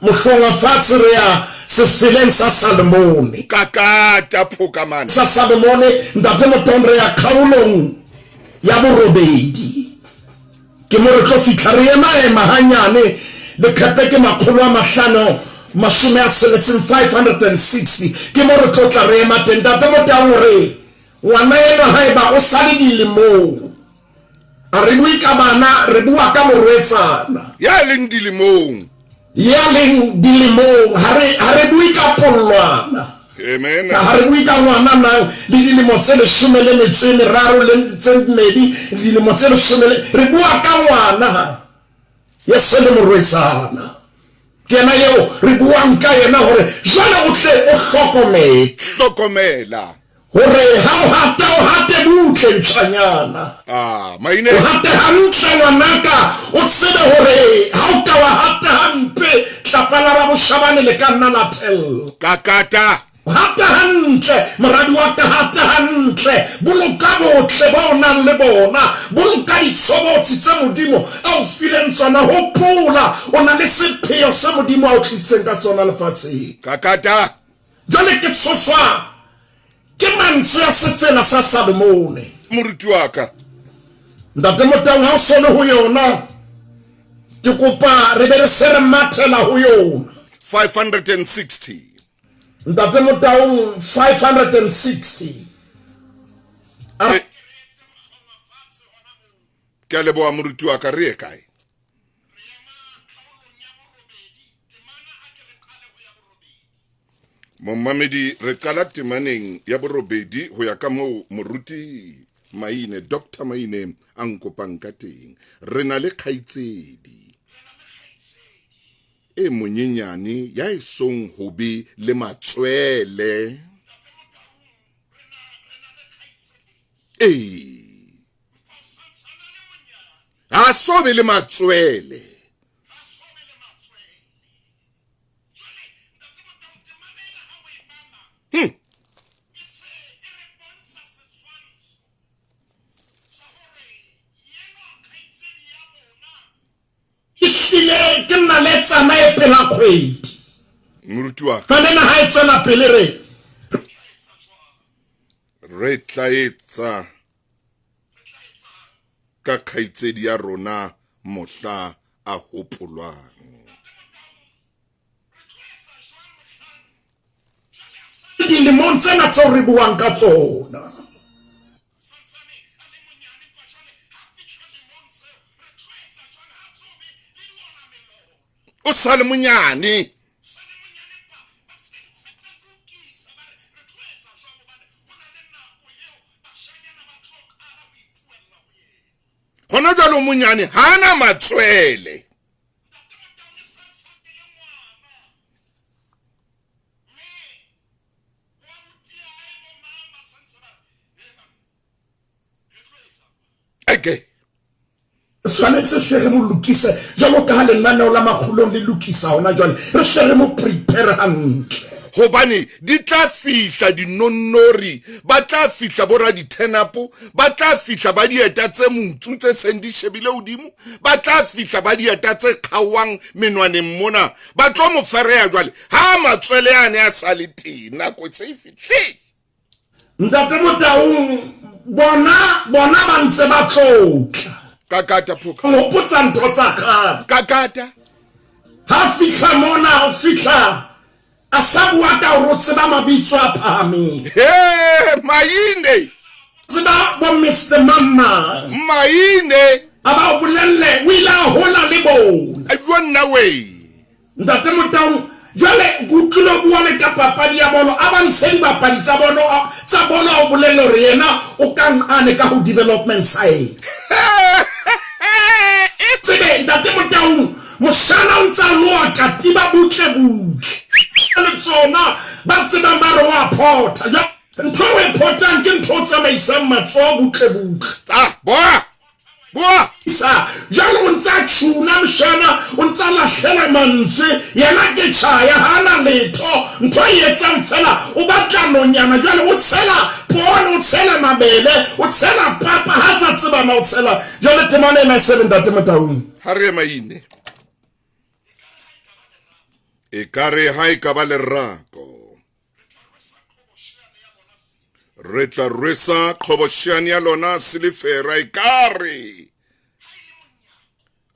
mohlongwa fatshe re ya sefeleng sa Salomone. Kakata phoka mane. Sa Salomone, Ntate Motaung, re ya kgaolong ya borobedi. Ke mo re tlo fihla re ema-ema hanyane, leqhepe ke 560, 560. Ke mo re tlo tla re ema teng. Ntate Motaung o re, ngwana enwa haeba o sa le dilemong, a re bue ka bana, re bua ka morwetsana. Ya leng dilemong. Ya leng dilemong, ha re bue ka pollwana. Amen. Ha re bue ka ngwana nang le dilemo tse 13 le tse 2, dilemo tse 10 le, re bua ka ngwana ya se le morwetsana. Ke yena eo re buang ka yena hore jwale o tle o hlokomele. Hlokomela. Hore ha o hata, o hate butle ntjhanyana. Ah, maine. O hate hantle ngwanaka, o tsebe hore ha o ka wa hata hampe, tlapa la Raboshabane le ka nna la thella. Kakata. Hata hantle, moradi wa ka, hata hantle. Boloka botle ba o nang le bona. Boloka ditshobotsi tse Modimo a o fileng tsona. Hopola, o na le sepheo se Modimo a o tlisitseng ka tsona lefatsheng. Kakata. Jwale ke tshoswa ke mantswe a sefela sa Salomone. Moruti wa ka. Ntate Motaung, ha o so le ho yona, ke kopa re be re se re mathela ho yona. 560. Ntate Motaung, 560. Ke a leboha moruti wa ka, re ye kae? Momamedi, re qala temaneng ya borobedi ho ya ka moo moruti Maine, Dr. Maine a nkopang ka teng. Re na le kgaitsedi e monyenyane ya esong ho be le matswele. Ee. Ha so be le matswele. Ehlile ke naletsana e pela kgwedi. Moruti Moruti wa ka. Manena ha e tswela pele re. Re tla etsa ka kgaitsedi ya rona mohla a hopolwang. Dilemong tsena tseo re buang ka tsona. O sa le monyane. Gona jwale o monyane, ha a na matswele. Eke. Re tshwanetse hle re mo lokise jwalo ka ha lenaneo la makgolong le lokisa hona jwale, re hle re mo prepare hantle. Hobane di tla fihla dinonnori, ba tla fihla boradithenapo, ba tla fihla ba dieta tse motsu tse seng di shebile hodimo, ba tla fihla ba dieta tse kgaohang menwaneng mona, ba tlo mo fereha jwale ha matswele a ne a sa le teng, nako e se e fihlile. Ntate Motaung, bona, bona ba ntse ba tlotla. Kakata phoka. Hopotsa ntho tsa kgale. Kakata. Ha fihla mona, o fihla a sa bua ka hore o tseba mabitso a phahameng. He, Maine. Tseba bo Mr. Mama. Maine. A ba o bolelle, o ile a hola le bona. Yo nna we. Ntate Motaung, jwale ke utlwile o bua le ka papadi ya bolo, a ba ntshe dibapadi tsa bolo tsa bolo a o bolelle hore yena o ka nqane ka ho development side. Tsebe Ntate Motaung, moshana o ntse a loa katiba butle butle. Le tsona ba tsebang ba re wa photha. Jwale ntho eo e photang ke ntho o tsamaisang matsoho butle butle. Ah, boa! Boa! Sa, jwale o ntse a tjhuna mshana, o ntse a lahlela mantswe, yena ke tjhaya, ha a na letho, ntho a e etsang feela, o batla nonyana, jwale o tshela poone, o tshela mabele, o tshela papa, ha a sa tseba na o tshela. Jwale temana ena e se re, Ntate Motaung. Ha re ema ine. Ekare ha e ka ba lerako. Re tla rwesa qhobosheane ya lona silifera, ekare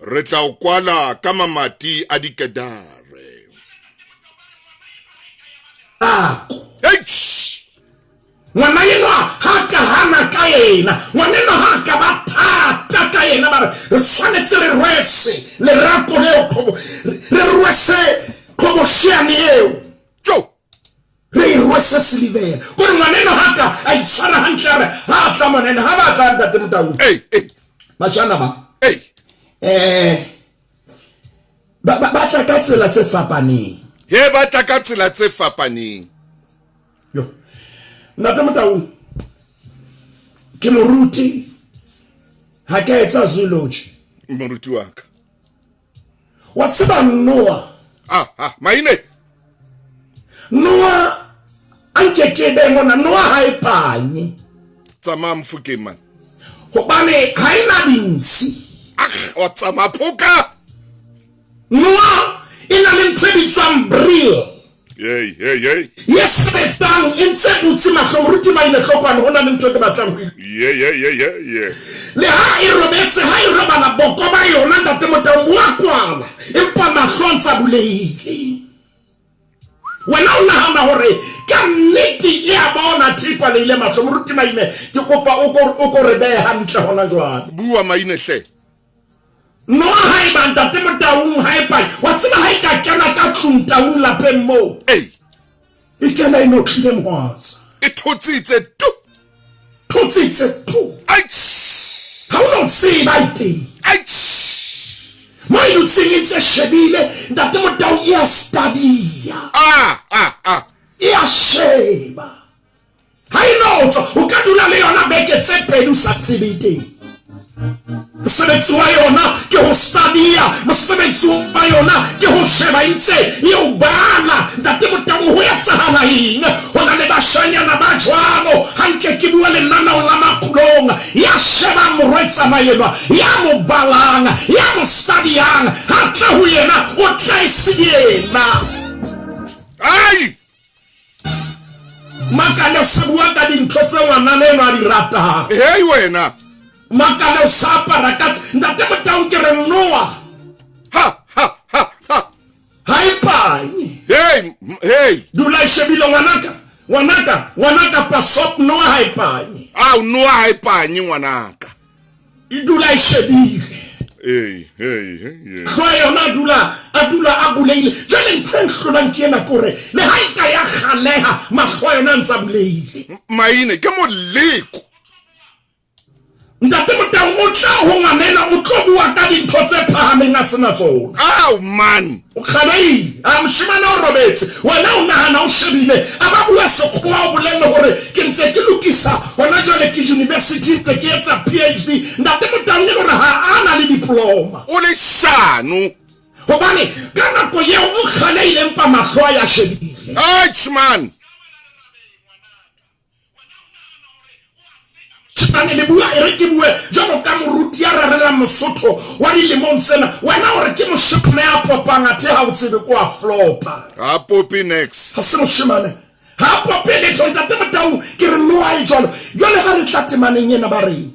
re tla o kwala ka mamati a dikedare. Eish! Ngwana enwa ha ka hana ka yena, ngwana enwa ha ka ba thata ka yena, ba re re tshwanetse re rwese lerako leo, re rwese qhobosheane eo. Tjo! Re e rwese silivera. Kore ngwana enwa ha ka a itshwara hantle, a re ha a tla mona, ene ha ba tla Ntate Motaung. Ei, ei. Batjhana ba. Ei. Ba, ba, ba tla ka tsela tse fapaneng. He, ba tla ka tsela tse fapaneng. Yo. Ntate Motaung, ke moruti, ha ke a etsa zoology. Moruti wa ka. Wa tseba Noah. Ah, ah, maine. Noah, a nke ke be mona, Noah ha e panye. Tsamaya Mofokeng man. Hobane ha e na dintshi. Ah, wa tsamaya phoka. Noah e na le ntho e bitswang brill. Hey, hey, hey. Ye sebetsang e ntse butse mahlo. Moruti Maine Tlokwane, ho na le ntho e ke batlang ho e Yeah, yeah, yeah, yeah, yeah. Le ha e robetse, ha e robala boko ba yona Ntate Motaung bo a kwala, empa mahlo a ntse a bulehile. Wena o nahana hore ka nnete e a bona thepa le ile mahlo. Moruti Maine, ke kopa o ko o ko re behe hantle hona jwale. Bua Maine hle. Noa haeba Ntate Motaung haeba wa tseba ha e ka kena ka tlung Taung lapeng moo. Ei. E kena e notlile mohatsa. E thotsitse tu. Thotsitse tu. Aitch. Ha o no tseba e teng. Aitch. Mo e dutseng e ntse shebile Ntate Motaung e a study-a. Ah ah ah. E a sheba. Ha e no tswa, o ka dula le yona beke tse pedi o sa tsebe e teng. Mosebetsi wa yona ke ho study-a, mosebetsi wa yona ke ho sheba e ntse e o bala. Ntate Motaung, ho etsahala eng? Ho na le bashanyana ba jwalo, ha nke ke bua lenaneong la Makgulong, ya shebang morwetsana enwa, ya mo balang, ya mo study-ang, ha tla ho yena, o tla e se yena. Ai! Makale o sa bua ka dintho tse ngwanana eno a di ratang. Hei wena. Makale o sa apara ka Ntate Motaung ke re Noa. Ha ha ha ha. Ha e panye. Hey hey. Dula e shebile ngwanaka. Ngwanaka, ngwanaka pasop Noa ha e panye. Ao Noa ha e panye ngwanaka. E dula e shebile. Ee, ee, ee. Hlwa yona a dula a dula a buleile. Jwale ntho e nhlolang ke ena ke hore le ha e ka ya kgaleha mahlo a yona a ntse a buleile. Maine ke moleko. Ntate Motaung o tla ho ngwanena o tlo bua ka dintho tse phahameng a sena tsona. Ao man. O kgaleile. A moshemane o robetse. Wena o nahana o shebile. A ba bua sekgowa o bolelle hore ke ntse ke lokisa hona jwale ke university ntse ke etsa PhD. Ntate Motaung e le hore ha a na le diploma. O leshano. Hobane ka nako eo o kgaleile empa mahlo a ya shebile. Atjh man. Tjhane le bua, e re ke bue jwalo ka moruti ya rerelang Mosotho wa dilemong tsena. Wena o re ke moshemane ya popang, athe ha o tsebe ko a flopa. Ha pope nex. Ha se moshemane. Ha pope letho, Ntate Motau, ke re noa e jwalo. Jwale ha re tla temaneng ena ba reng?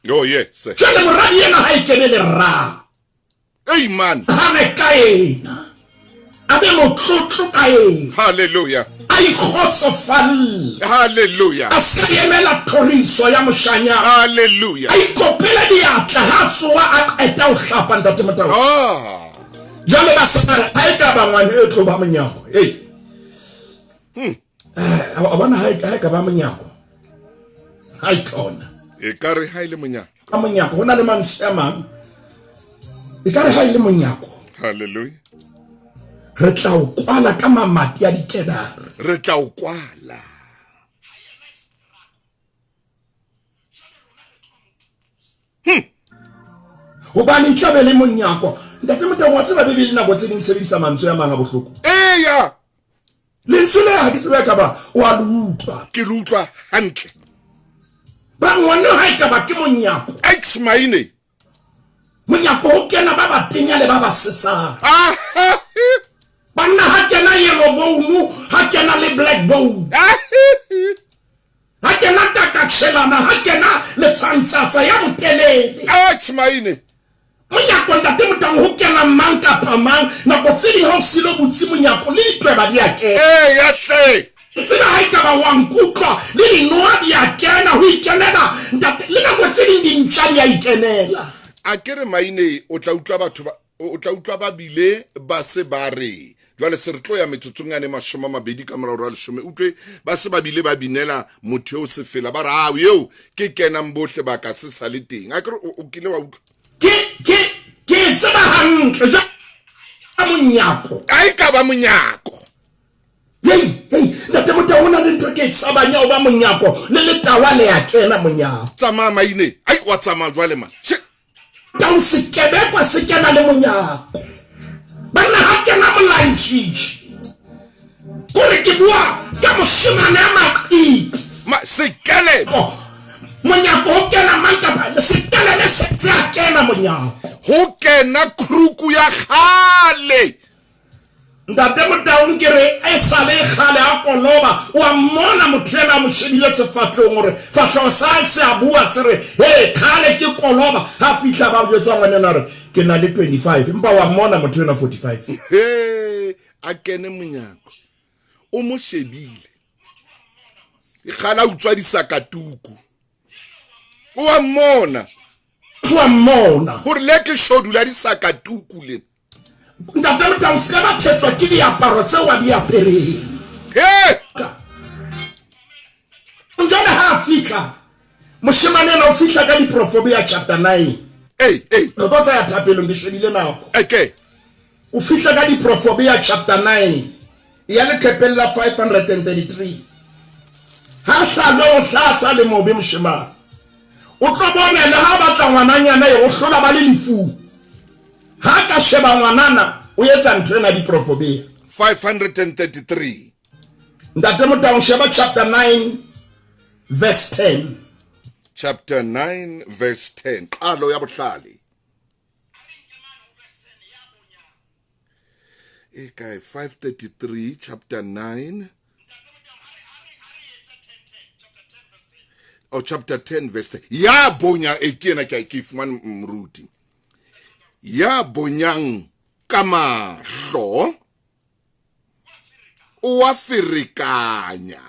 Oh yes. Jwale moradi ena ha e kene lerako. Hey man. Ha re ka ena. A be motlotlo ka ena. Hallelujah. A ikgotsofalle. Hallelujah. A se ka emela thoriso ya moshanyana. Hallelujah. A ikopele diatla ha a tsoha a qeta ho hlapa Ntate Motau. Ah. Jwale ba se ba re ha e ka ba ngwana e tlo ba monyako. Hey. Eh, a bona ha e ka ba monyako. Ha e kona. E ka re ha e le monyako. Ka monyako ho na le mantswe a mang. E ka re ha e le monyako. Hallelujah. Re tla o kwala ka mamati a dikedare. Re tla o kwala. Hobane e tla be le monyako. Ntate Moteng, wa tseba Bibele nako tse ding sebedisa mantswe a mang a bohloko. Eya. Lentswe le ha ke tsebe ka ba o a le utlwa. Ke le utlwa hantle. Ba ngwana ha e ka ba ke monyako. Ex maine. Monyako ho kena ba batenya le ba ba sesang. Banna ha kena yellow bone, ha kena le black bone. Ha kena kakatjhelana, ha kena lefantsatsa ya motelele. Atjhe maine. Monyako ntate Motang ho kena mang kapa mang, nako tse ding ha o silo butse monyako le ditweba di a kena. Eya hle. Ke tseba ha ekaba wa nkutlwa, le dinoha di a kena, ho ikenela ntate, le nako tse ding dintja di a ikenela. A ke re maine o tla utlwa batho ba O tla utlwa ba bile ba se ba re, Jwale se re tlo ya metsotsong yane 20 ka mora hora ya leshome. Utlwe ba se ba bile ba binela motho eo sefela, ba re, Ao, eo ke kenang bohle ba ka se sa le teng. Akere o, o kile wa utlwa? Ke, ke, ke e tseba hantle. Jwale ka monyako. A e ka ba monyako. Hei, hei, Ntate Motau, ho na le ntho ke e tshabang ya ho ba monyako, le letawa le a kena monyako. Tsamaya maine. Ai, wa tsamaya jwale man. Che. Tau sekebekwa se kena le monyako. Banna ha kena molantšitši. Kore ke bua ka mošemane a maqiti. Ma sekelele. Oh, monyako ho kena mang kapa sekelele se se a kena monyako. Ho kena kruku ya kgale. Ntate Motaung ke re e sale kgale a koloba, o a mmona motho ena a mo shebile sefahlehong hore fahleho sa hae se a bua se re he kgale ke koloba. Ha fihla ba jwetsa ngwanena re ke na le 25 empa wa mmona motho ena 45. He a kene monyako o mo shebile e kgale a utswa disakatuku o a mmona. O a mmona hore le ke shodu la disakatuku lena. Ntate Motau, se ka ba thetswa ke diaparo tseo a di apereng. He! Jwale ha a fihla, moshemane ena o fihla ka Diprofobia chapter 9. Ei, ei. Re tlo tla ya thapelong, ke shebile nako. Okay. O fihla ka Diprofobia chapter 9, ya leqhepeng la 533. Ha hlalwe o hlaha sa le mobe moshemane. O tlo bona le ha batla ngwananyana e o hlola ba le lefung. Ha a ka sheba ngwanana, O etsa ntho ena diprofobea. 533. Ntate Motaung, sheba chapter 9 verse 10. Chapter 9 verse 10. Qalo ya bohlale. E kae? 533 chapter 9. Oh, chapter 10 verse 10. Ya bonya e ke ena ke ke fumane moruti. Ya bonyang ka mahlo o a ferekanya.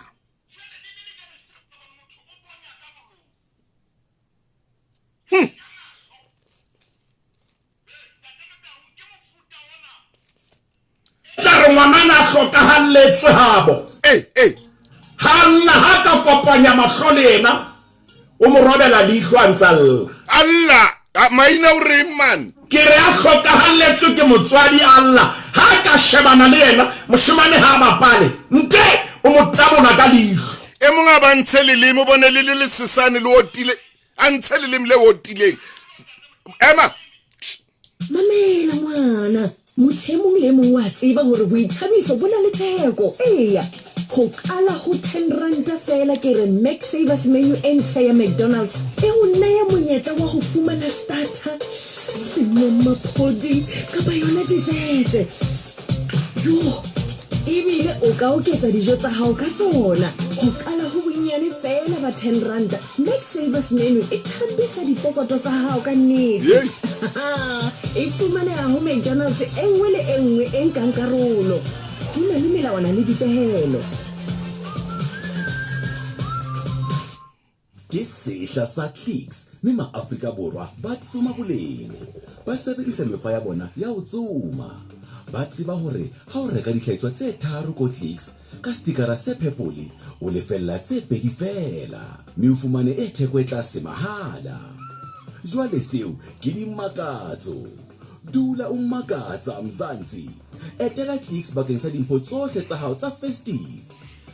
Tla re ngwanana a hlokahalletswe habo. Ha lla ha ka kopanya mahlo le yena, o mo robela leihlo a ntsa lla. Alla, maina o reng man? Ke re a hlokahalletswe ke motswadi a lla ha ka shebana le yena, moshemane ha a bapale, nte o mo tabola ka leihlo. E mong a ba ntshe leleme, o bone le le lesesane le otile, a ntshe leleme le otileng. Ema. Mamela ngwana, motho e mong le e mong wa tseba hore boithabiso bo na le theko. Eya, ho qala ho ten ranta feela ke re Mac Savers menu e ntjha ya McDonald's e o neya monyetla wa ho fumana starter, senomaphodi kapa yona dessert. Yoh! Ebile o ka oketsa dijo tsa hao ka tsona. Ho qala ho bonnyane feela ba ten ranta, Mac Savers menu e thambisa dipokoto tsa hao ka nnete. E fumaneha ho McDonald's e nngwe le e nngwe e nkang karolo. Ho na le melawana le dipehelo. Ke sehla sa Clicks mme Maafrika Borwa ba tsoma boleng. Ba sebedisa mekgwa ya bona ya ho tsoma. Ba tseba hore ha o reka dihlahiswa tse tharo ko Clicks ka setikara se phepole, o lefella tse pedi feela mme o fumane e theko e tlase mahala. Jwale seo ke dimakatso. Dula o makatsa Mzansi. Etela Clicks bakeng sa dimpho tsohle tsa hao tsa festive.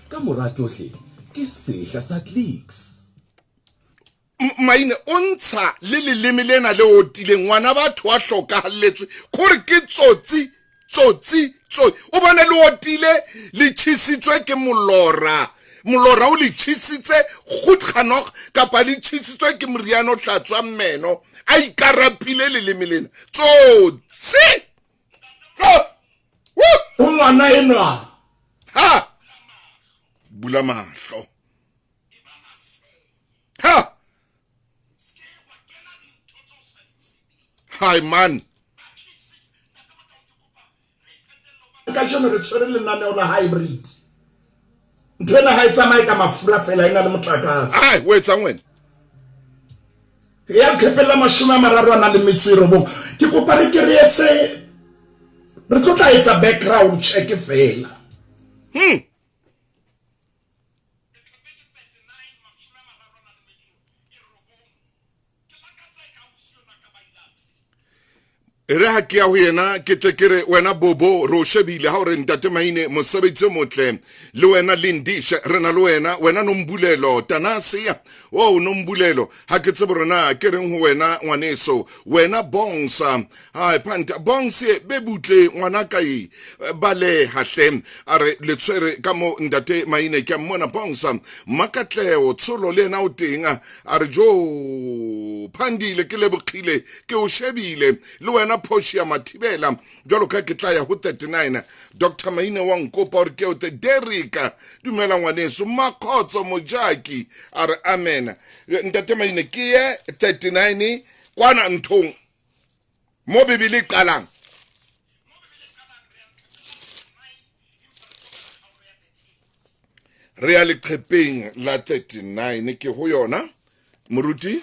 Ka mora tsohle, ke sehla sa Clicks. Maine o ntsha le leleme lena le otileng, ngwana batho a hlokahalletswe kore ke tsotsi tsotsi tsotsi. O bone le otile le tjhisitswe ke molora, molora o le tjhisitse goed genoeg kapa le tjhisitswe ke moriana o hlatswang meno, a ikarapile leleme lena tsotsi. O ngwana enwa ha bula mahlo ha hi man. Kajeno re tshwere lenaneo la hybrid. Ntho ena ha e tsamaye ka mafura fela, e na le motlakase. Ai, o etsang wena? Ya leqhepeng la 39. Ke kopa re ke re etse, re tlo tla etsa background check fela. E re ha ke ya ho yena ke tle ke re wena Bobo re o shebile ha o re ntate Maine mosebetsi o motle le wena Lindisha re na le wena wena Nombulelo Tanasia o Nombulelo ha ke tsebe rona ke reng ho wena ngwaneso wena Bongsa hai phanta Bongse be butle ngwana ka e baleha hle a re le tshwere ka mo ntate Maine ke a mmona Bongsa Makatleo Tsholo le yena o teng a re jo Phandile ke leboqhile ke o shebile le wena Portia Mathibela jwalo ka ke tla ya ho 39 Dr Maine wa nkopa hore ke o te Derika dumela ngwaneso Makhotso Mojaki a re amen ntate Maine ke ye 39 kwana nthong mo Bibele e qalang. Re ya leqhepeng la 39 ke ho yona moruti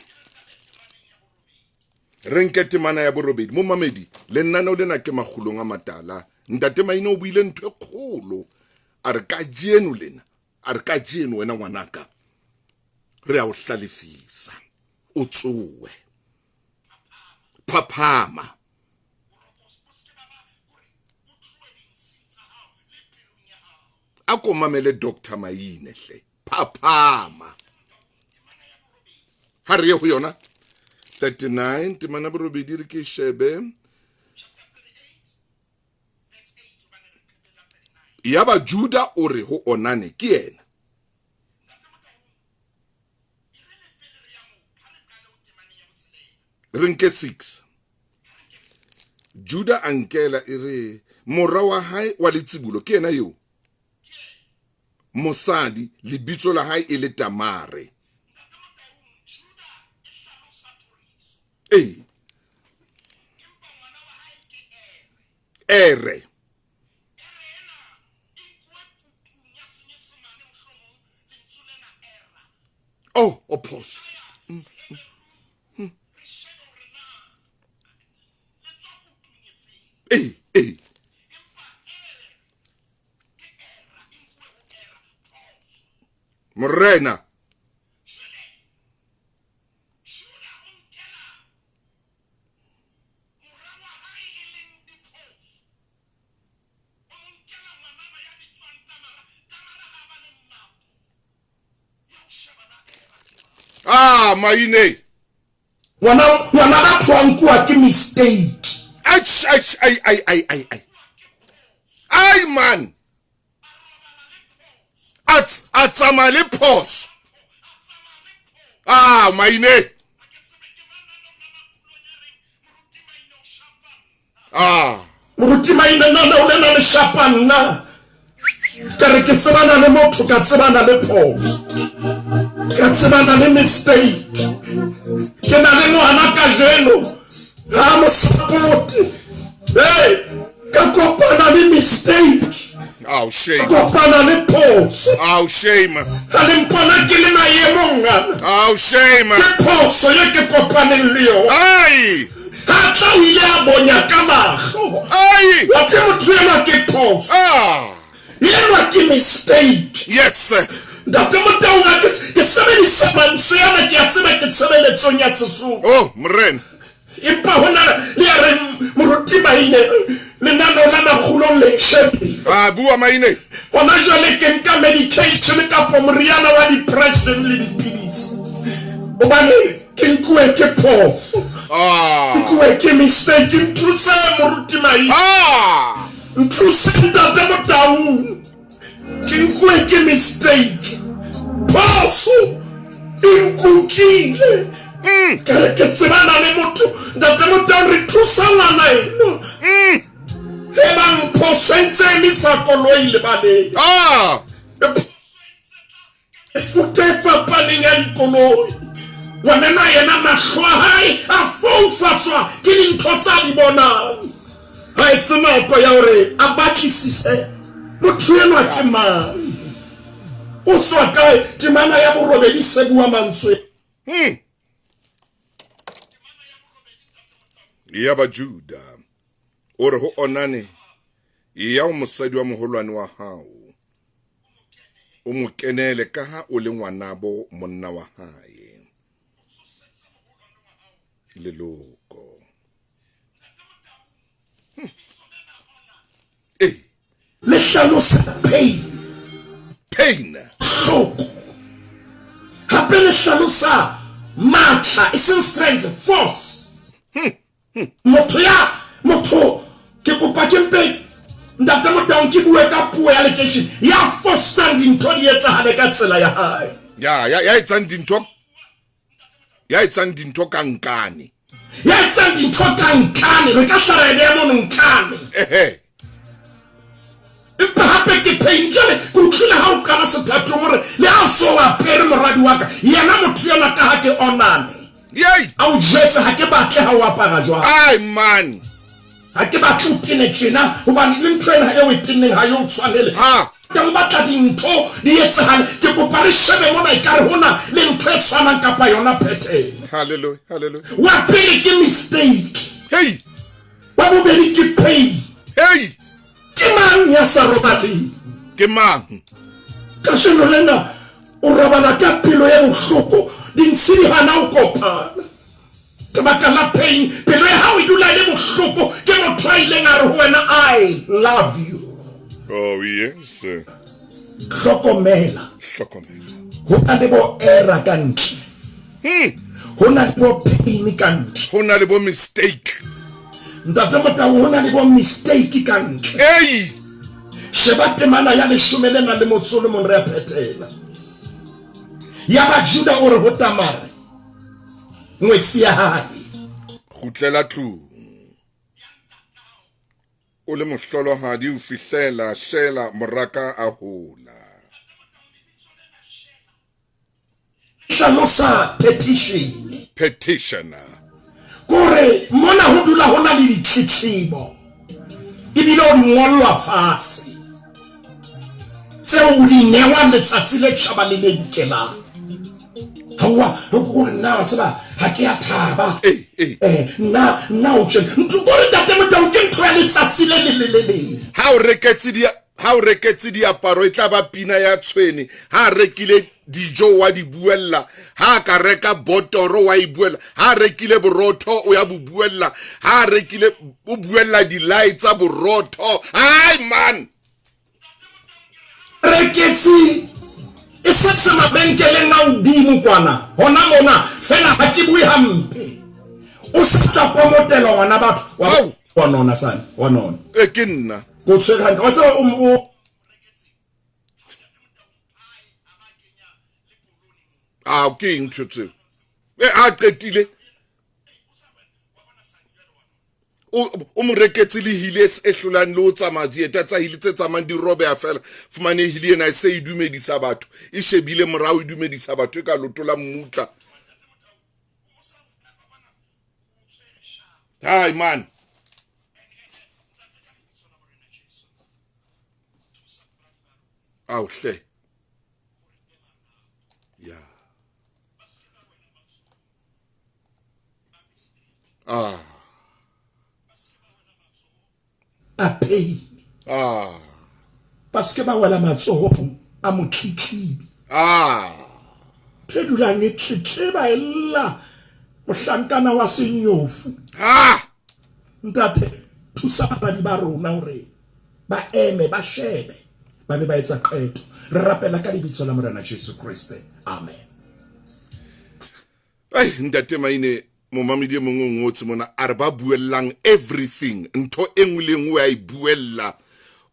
re nke temana ya borobedi momamedi le nnaneo lena ke makgulong a matala ntate Maine o buile ntho e kgolo a re kajeno lena a re kajeno wena ngwanaka re a o hlalefisa o tsowe phaphama a ko mamele Dr Maine hle phaphama ha re ye ho yona 39 temana borobedi re ke shebe. Yaba Juda o re ho Onane, ke yena. Re nke 6. Juda a nkela e re mora wa hae wa letsibulo ke yena eo. Mosadi lebitso la hae e le Tamare. Ee. Ere. Oh, o phoso. Ee, ee. Morena. Ah, maine. Ngwana ngwana batho a nkuwa ke mistake. Ai ai ai ai ai ai. Ai man. A tsamaya le phoso. Ah, maine. Ah. Moruti Maine nna o lena le shapa nna. Ka re ke tsebana le motho ka tsebana le phoso. Ka tsebana le mistake. Ke na le ngwana kajeno. Ga mo support. Hey, ka kopana le mistake. Oh, shame. Kopana le phoso. Oh, shame. Ga le mpona ke le maemong ana. Oh, shame. Ke phoso ye ke kopaneng le yona. Ai. Ha tla o ile a bonya ka mahlo. Ai. Wa the motho enwa ke phoso. Ah. Enwa ke mistake. Yes. Ntate Motaung a ke ke sebedisa mantswe ana ke a tseba ke tshebeletsong ya Sesotho. Oh, morena. Empa ho na le ya reng moruti Maine lenaneo la makgulong le shebile. Ah, bua Maine. Hona jwale ke nka medication kapo moriana wa depression le dipidisi. Hobane ke nkuwe ke phoso. Ah. Nkuwe ke mistake. Nthuse moruti Maine. Ah. Nthuse ntate Motaung. Ke nkuwe ke mistake. Phoso e nkukile. Ka re ke tsebana le motho ntate Motaung re thusa ngwana eno. E bang phoso e ntse emisa koloi lebaleng. Ah. Mefuta e fapaneng ya dikoloi. Ngwanenwa yena mahlo a hae a foufatswa ke dintho tsa di bonang. Ha etse nako ya hore a batlisise motho enwa ke mang. O tswa kae? Temana ya borobedi se bua mantswe. Yaba Juda o re ho Onane, ya o mosadi wa moholwane wa hao, o mo kenele ka ha o le ngwanabo monna wa hae. Leloko. Eh. Le hlalosa pain. Pain. Hloko. Hape le hlalosa matla, e seng strength, force. Motho ya motho ke kopa ke mpe ntate Motaung ke bue ka puo ya lekeishene ya fostang dintho di etsahale ka tsela ya hae. Ya ya ya etsang dintho ya etsang dintho ka nkane. Ya etsang dintho ka nkane re ka hlala e beha mono nkane. Ehe. Empa hape ke pain jwale ke utlwile ha o qala sethathong hore le ha o so apere moradi wa ka yena motho enwa ka ha ke onane. Yei. A o jwetse ha ke batle ha o apara jwalo. Ai man. Ha ke batle o tene tjena hobane le ntho ena eo e tenneng ha e o tshwanele. Ha. Ke o batla dintho di etsahale. Ke kopa re shebe mona ekare hona le ntho e tshwanang kapa yona pattern. Hallelujah, hallelujah. Wa pele ke mistake. Hey. Wa bobedi ke pain. Hey. Ke mang ya sa robaleng? Ke mang? Kajeno lena o robala ka pelo e bohloko, dintshi di hana ho kopana. Ka baka la pain, pelo ya hao e dula e le bohloko. Ke motho a ileng a re ho wena, I love you. Oh yes. Hlokomela. Hlokomela. Ho na le bo error ka ntle. Ho na le bo pain ka ntle. Ho na le bo mistake. Ntate Motau, ho na le bo mistake ka ntle. Ei. Sheba temana ya leshome le nang le motso o le mong re a phethela. Yaba Juda o re ho Tamare, ngwetsi ya hae. Kgutlela tlung o le mohlolohadi ho fihlela Shela moraka a hola. Hlalosa petition. Petitioner. Kore mona ho dula ho na le ditletlebo ebile o di ngollwa fatshe tseo o di newang letsatsi le tjhaba le le dikelang. Hawa kore nna wa tseba ha ke a thaba eh nna nna o tjena kore ntate Motau ke ntho ya letsatsi le le le le leng. Ha o reketse di Ha o reketse diaparo e tla ba pina ya tshwene. Ha a rekile dijo wa di buella. Ha a ka reka botoro wa e buella. Ha a rekile borotho o ya bo buella. Ha a rekile o buella dilai tsa borotho. Hai man! Reketse e setse mabenkeleng a hodimo kwana hona mona fela ha ke bue hampe. O sa tla komotelwa ngwana batho wa nona sane wa nona. E ke nna. Ko tshwere hantle. Wa tseba o A ke eng ntho tseo? E a qetile. O mo reketse le hile e hlolang le o tsamaya dieta tsa hile tse tsamayang di robeha fela. Fumane hile ena e se e dumedisa batho. E shebile morao e dumedisa batho e ka lotola mmutla. Hai man. Ao hle. Ya. Ah. A pain. Ah. Ba se ke ba wela matsohong a motletlebi. Ah. Ntho e dulang e tletleba e lla mohlankana wa senyofu. Ah. Ntate, thusa baradi ba rona hore ba eme, ba shebe, ba be ba etsa qeto. Re rapela ka lebitso la Morena Jesu Kreste. Amen. Ai ntate Maine momamedi e mongwe o ngotse mona a re ba buellang everything ntho e nngwe le nngwe a e buella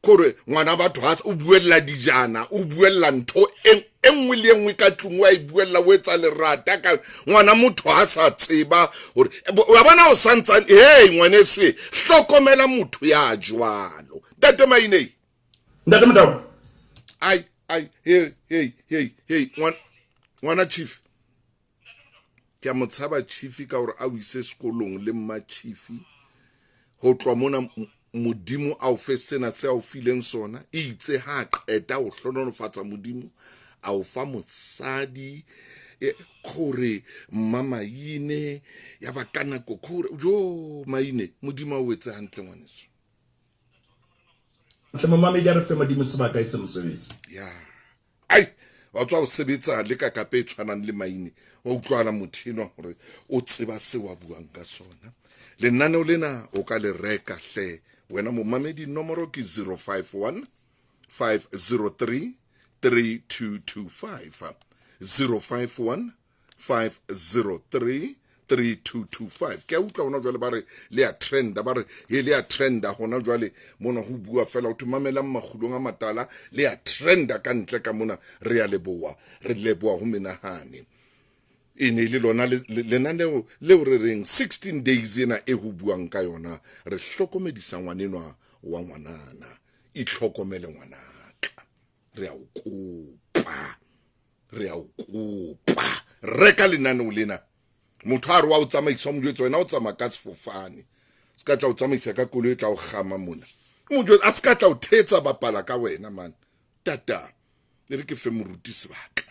kore ngwana batho ha o buella dijana o buella ntho e nngwe le e nngwe ka tlung wa e buella o etsa lerata ka ngwana motho ha sa tseba hore wa bona o santsane hey ngwaneso e hlokomela motho ya jwalo ntate Maine ntate Motau ai ai hey hey hey hey ngwana chief Ke a mo tshaba Chief ka hore a o ise sekolong le mma Chief. Ho tloha mona Modimo a o fe sena se a o fileng sona. E itse ha a qeta ho hlonolofatsa Modimo a o fa mosadi kore mma Maine ya ba ka nako kore jo Maine Modimo a o etse hantle ngwaneso. Hle momamedi a re fe Modimo sebaka etse mosebetsi. Ya. Ai, wa tswa o sebetsa le ka kape e tshwanang le maine. Wa utlwana motho enwa hore o tseba seo a buang ka sona. Lenaneo lena o ka le reka hle. Wena momamedi nomoro ke 051 503 3225. 051 503 3225 ke a utlwa hona jwale ba re le ya trenda ba re he le ya trenda hona jwale mona ho bua fela ho thwe mamelang makgulong a matala le ya trenda ka ntle ka mona re ya leboha re leboha ho menahane e ne e le lona lenaneo leo re reng 16 days ena e ho buang ka yona re hlokomedisa ngwanenwa wa ngwanana itlhokomele ngwanaka re a o kopa re a o kopa reka lenaneo lena motho a re wa o tsamaisa o mo jwetse wena o tsamaya ka sefofane se ka tla o tsamaisa ka koloi e tla o kgama mona mo jwetse a se ka tla o thetsa bapala ka wena man tata e re ke fe moruti sebaka.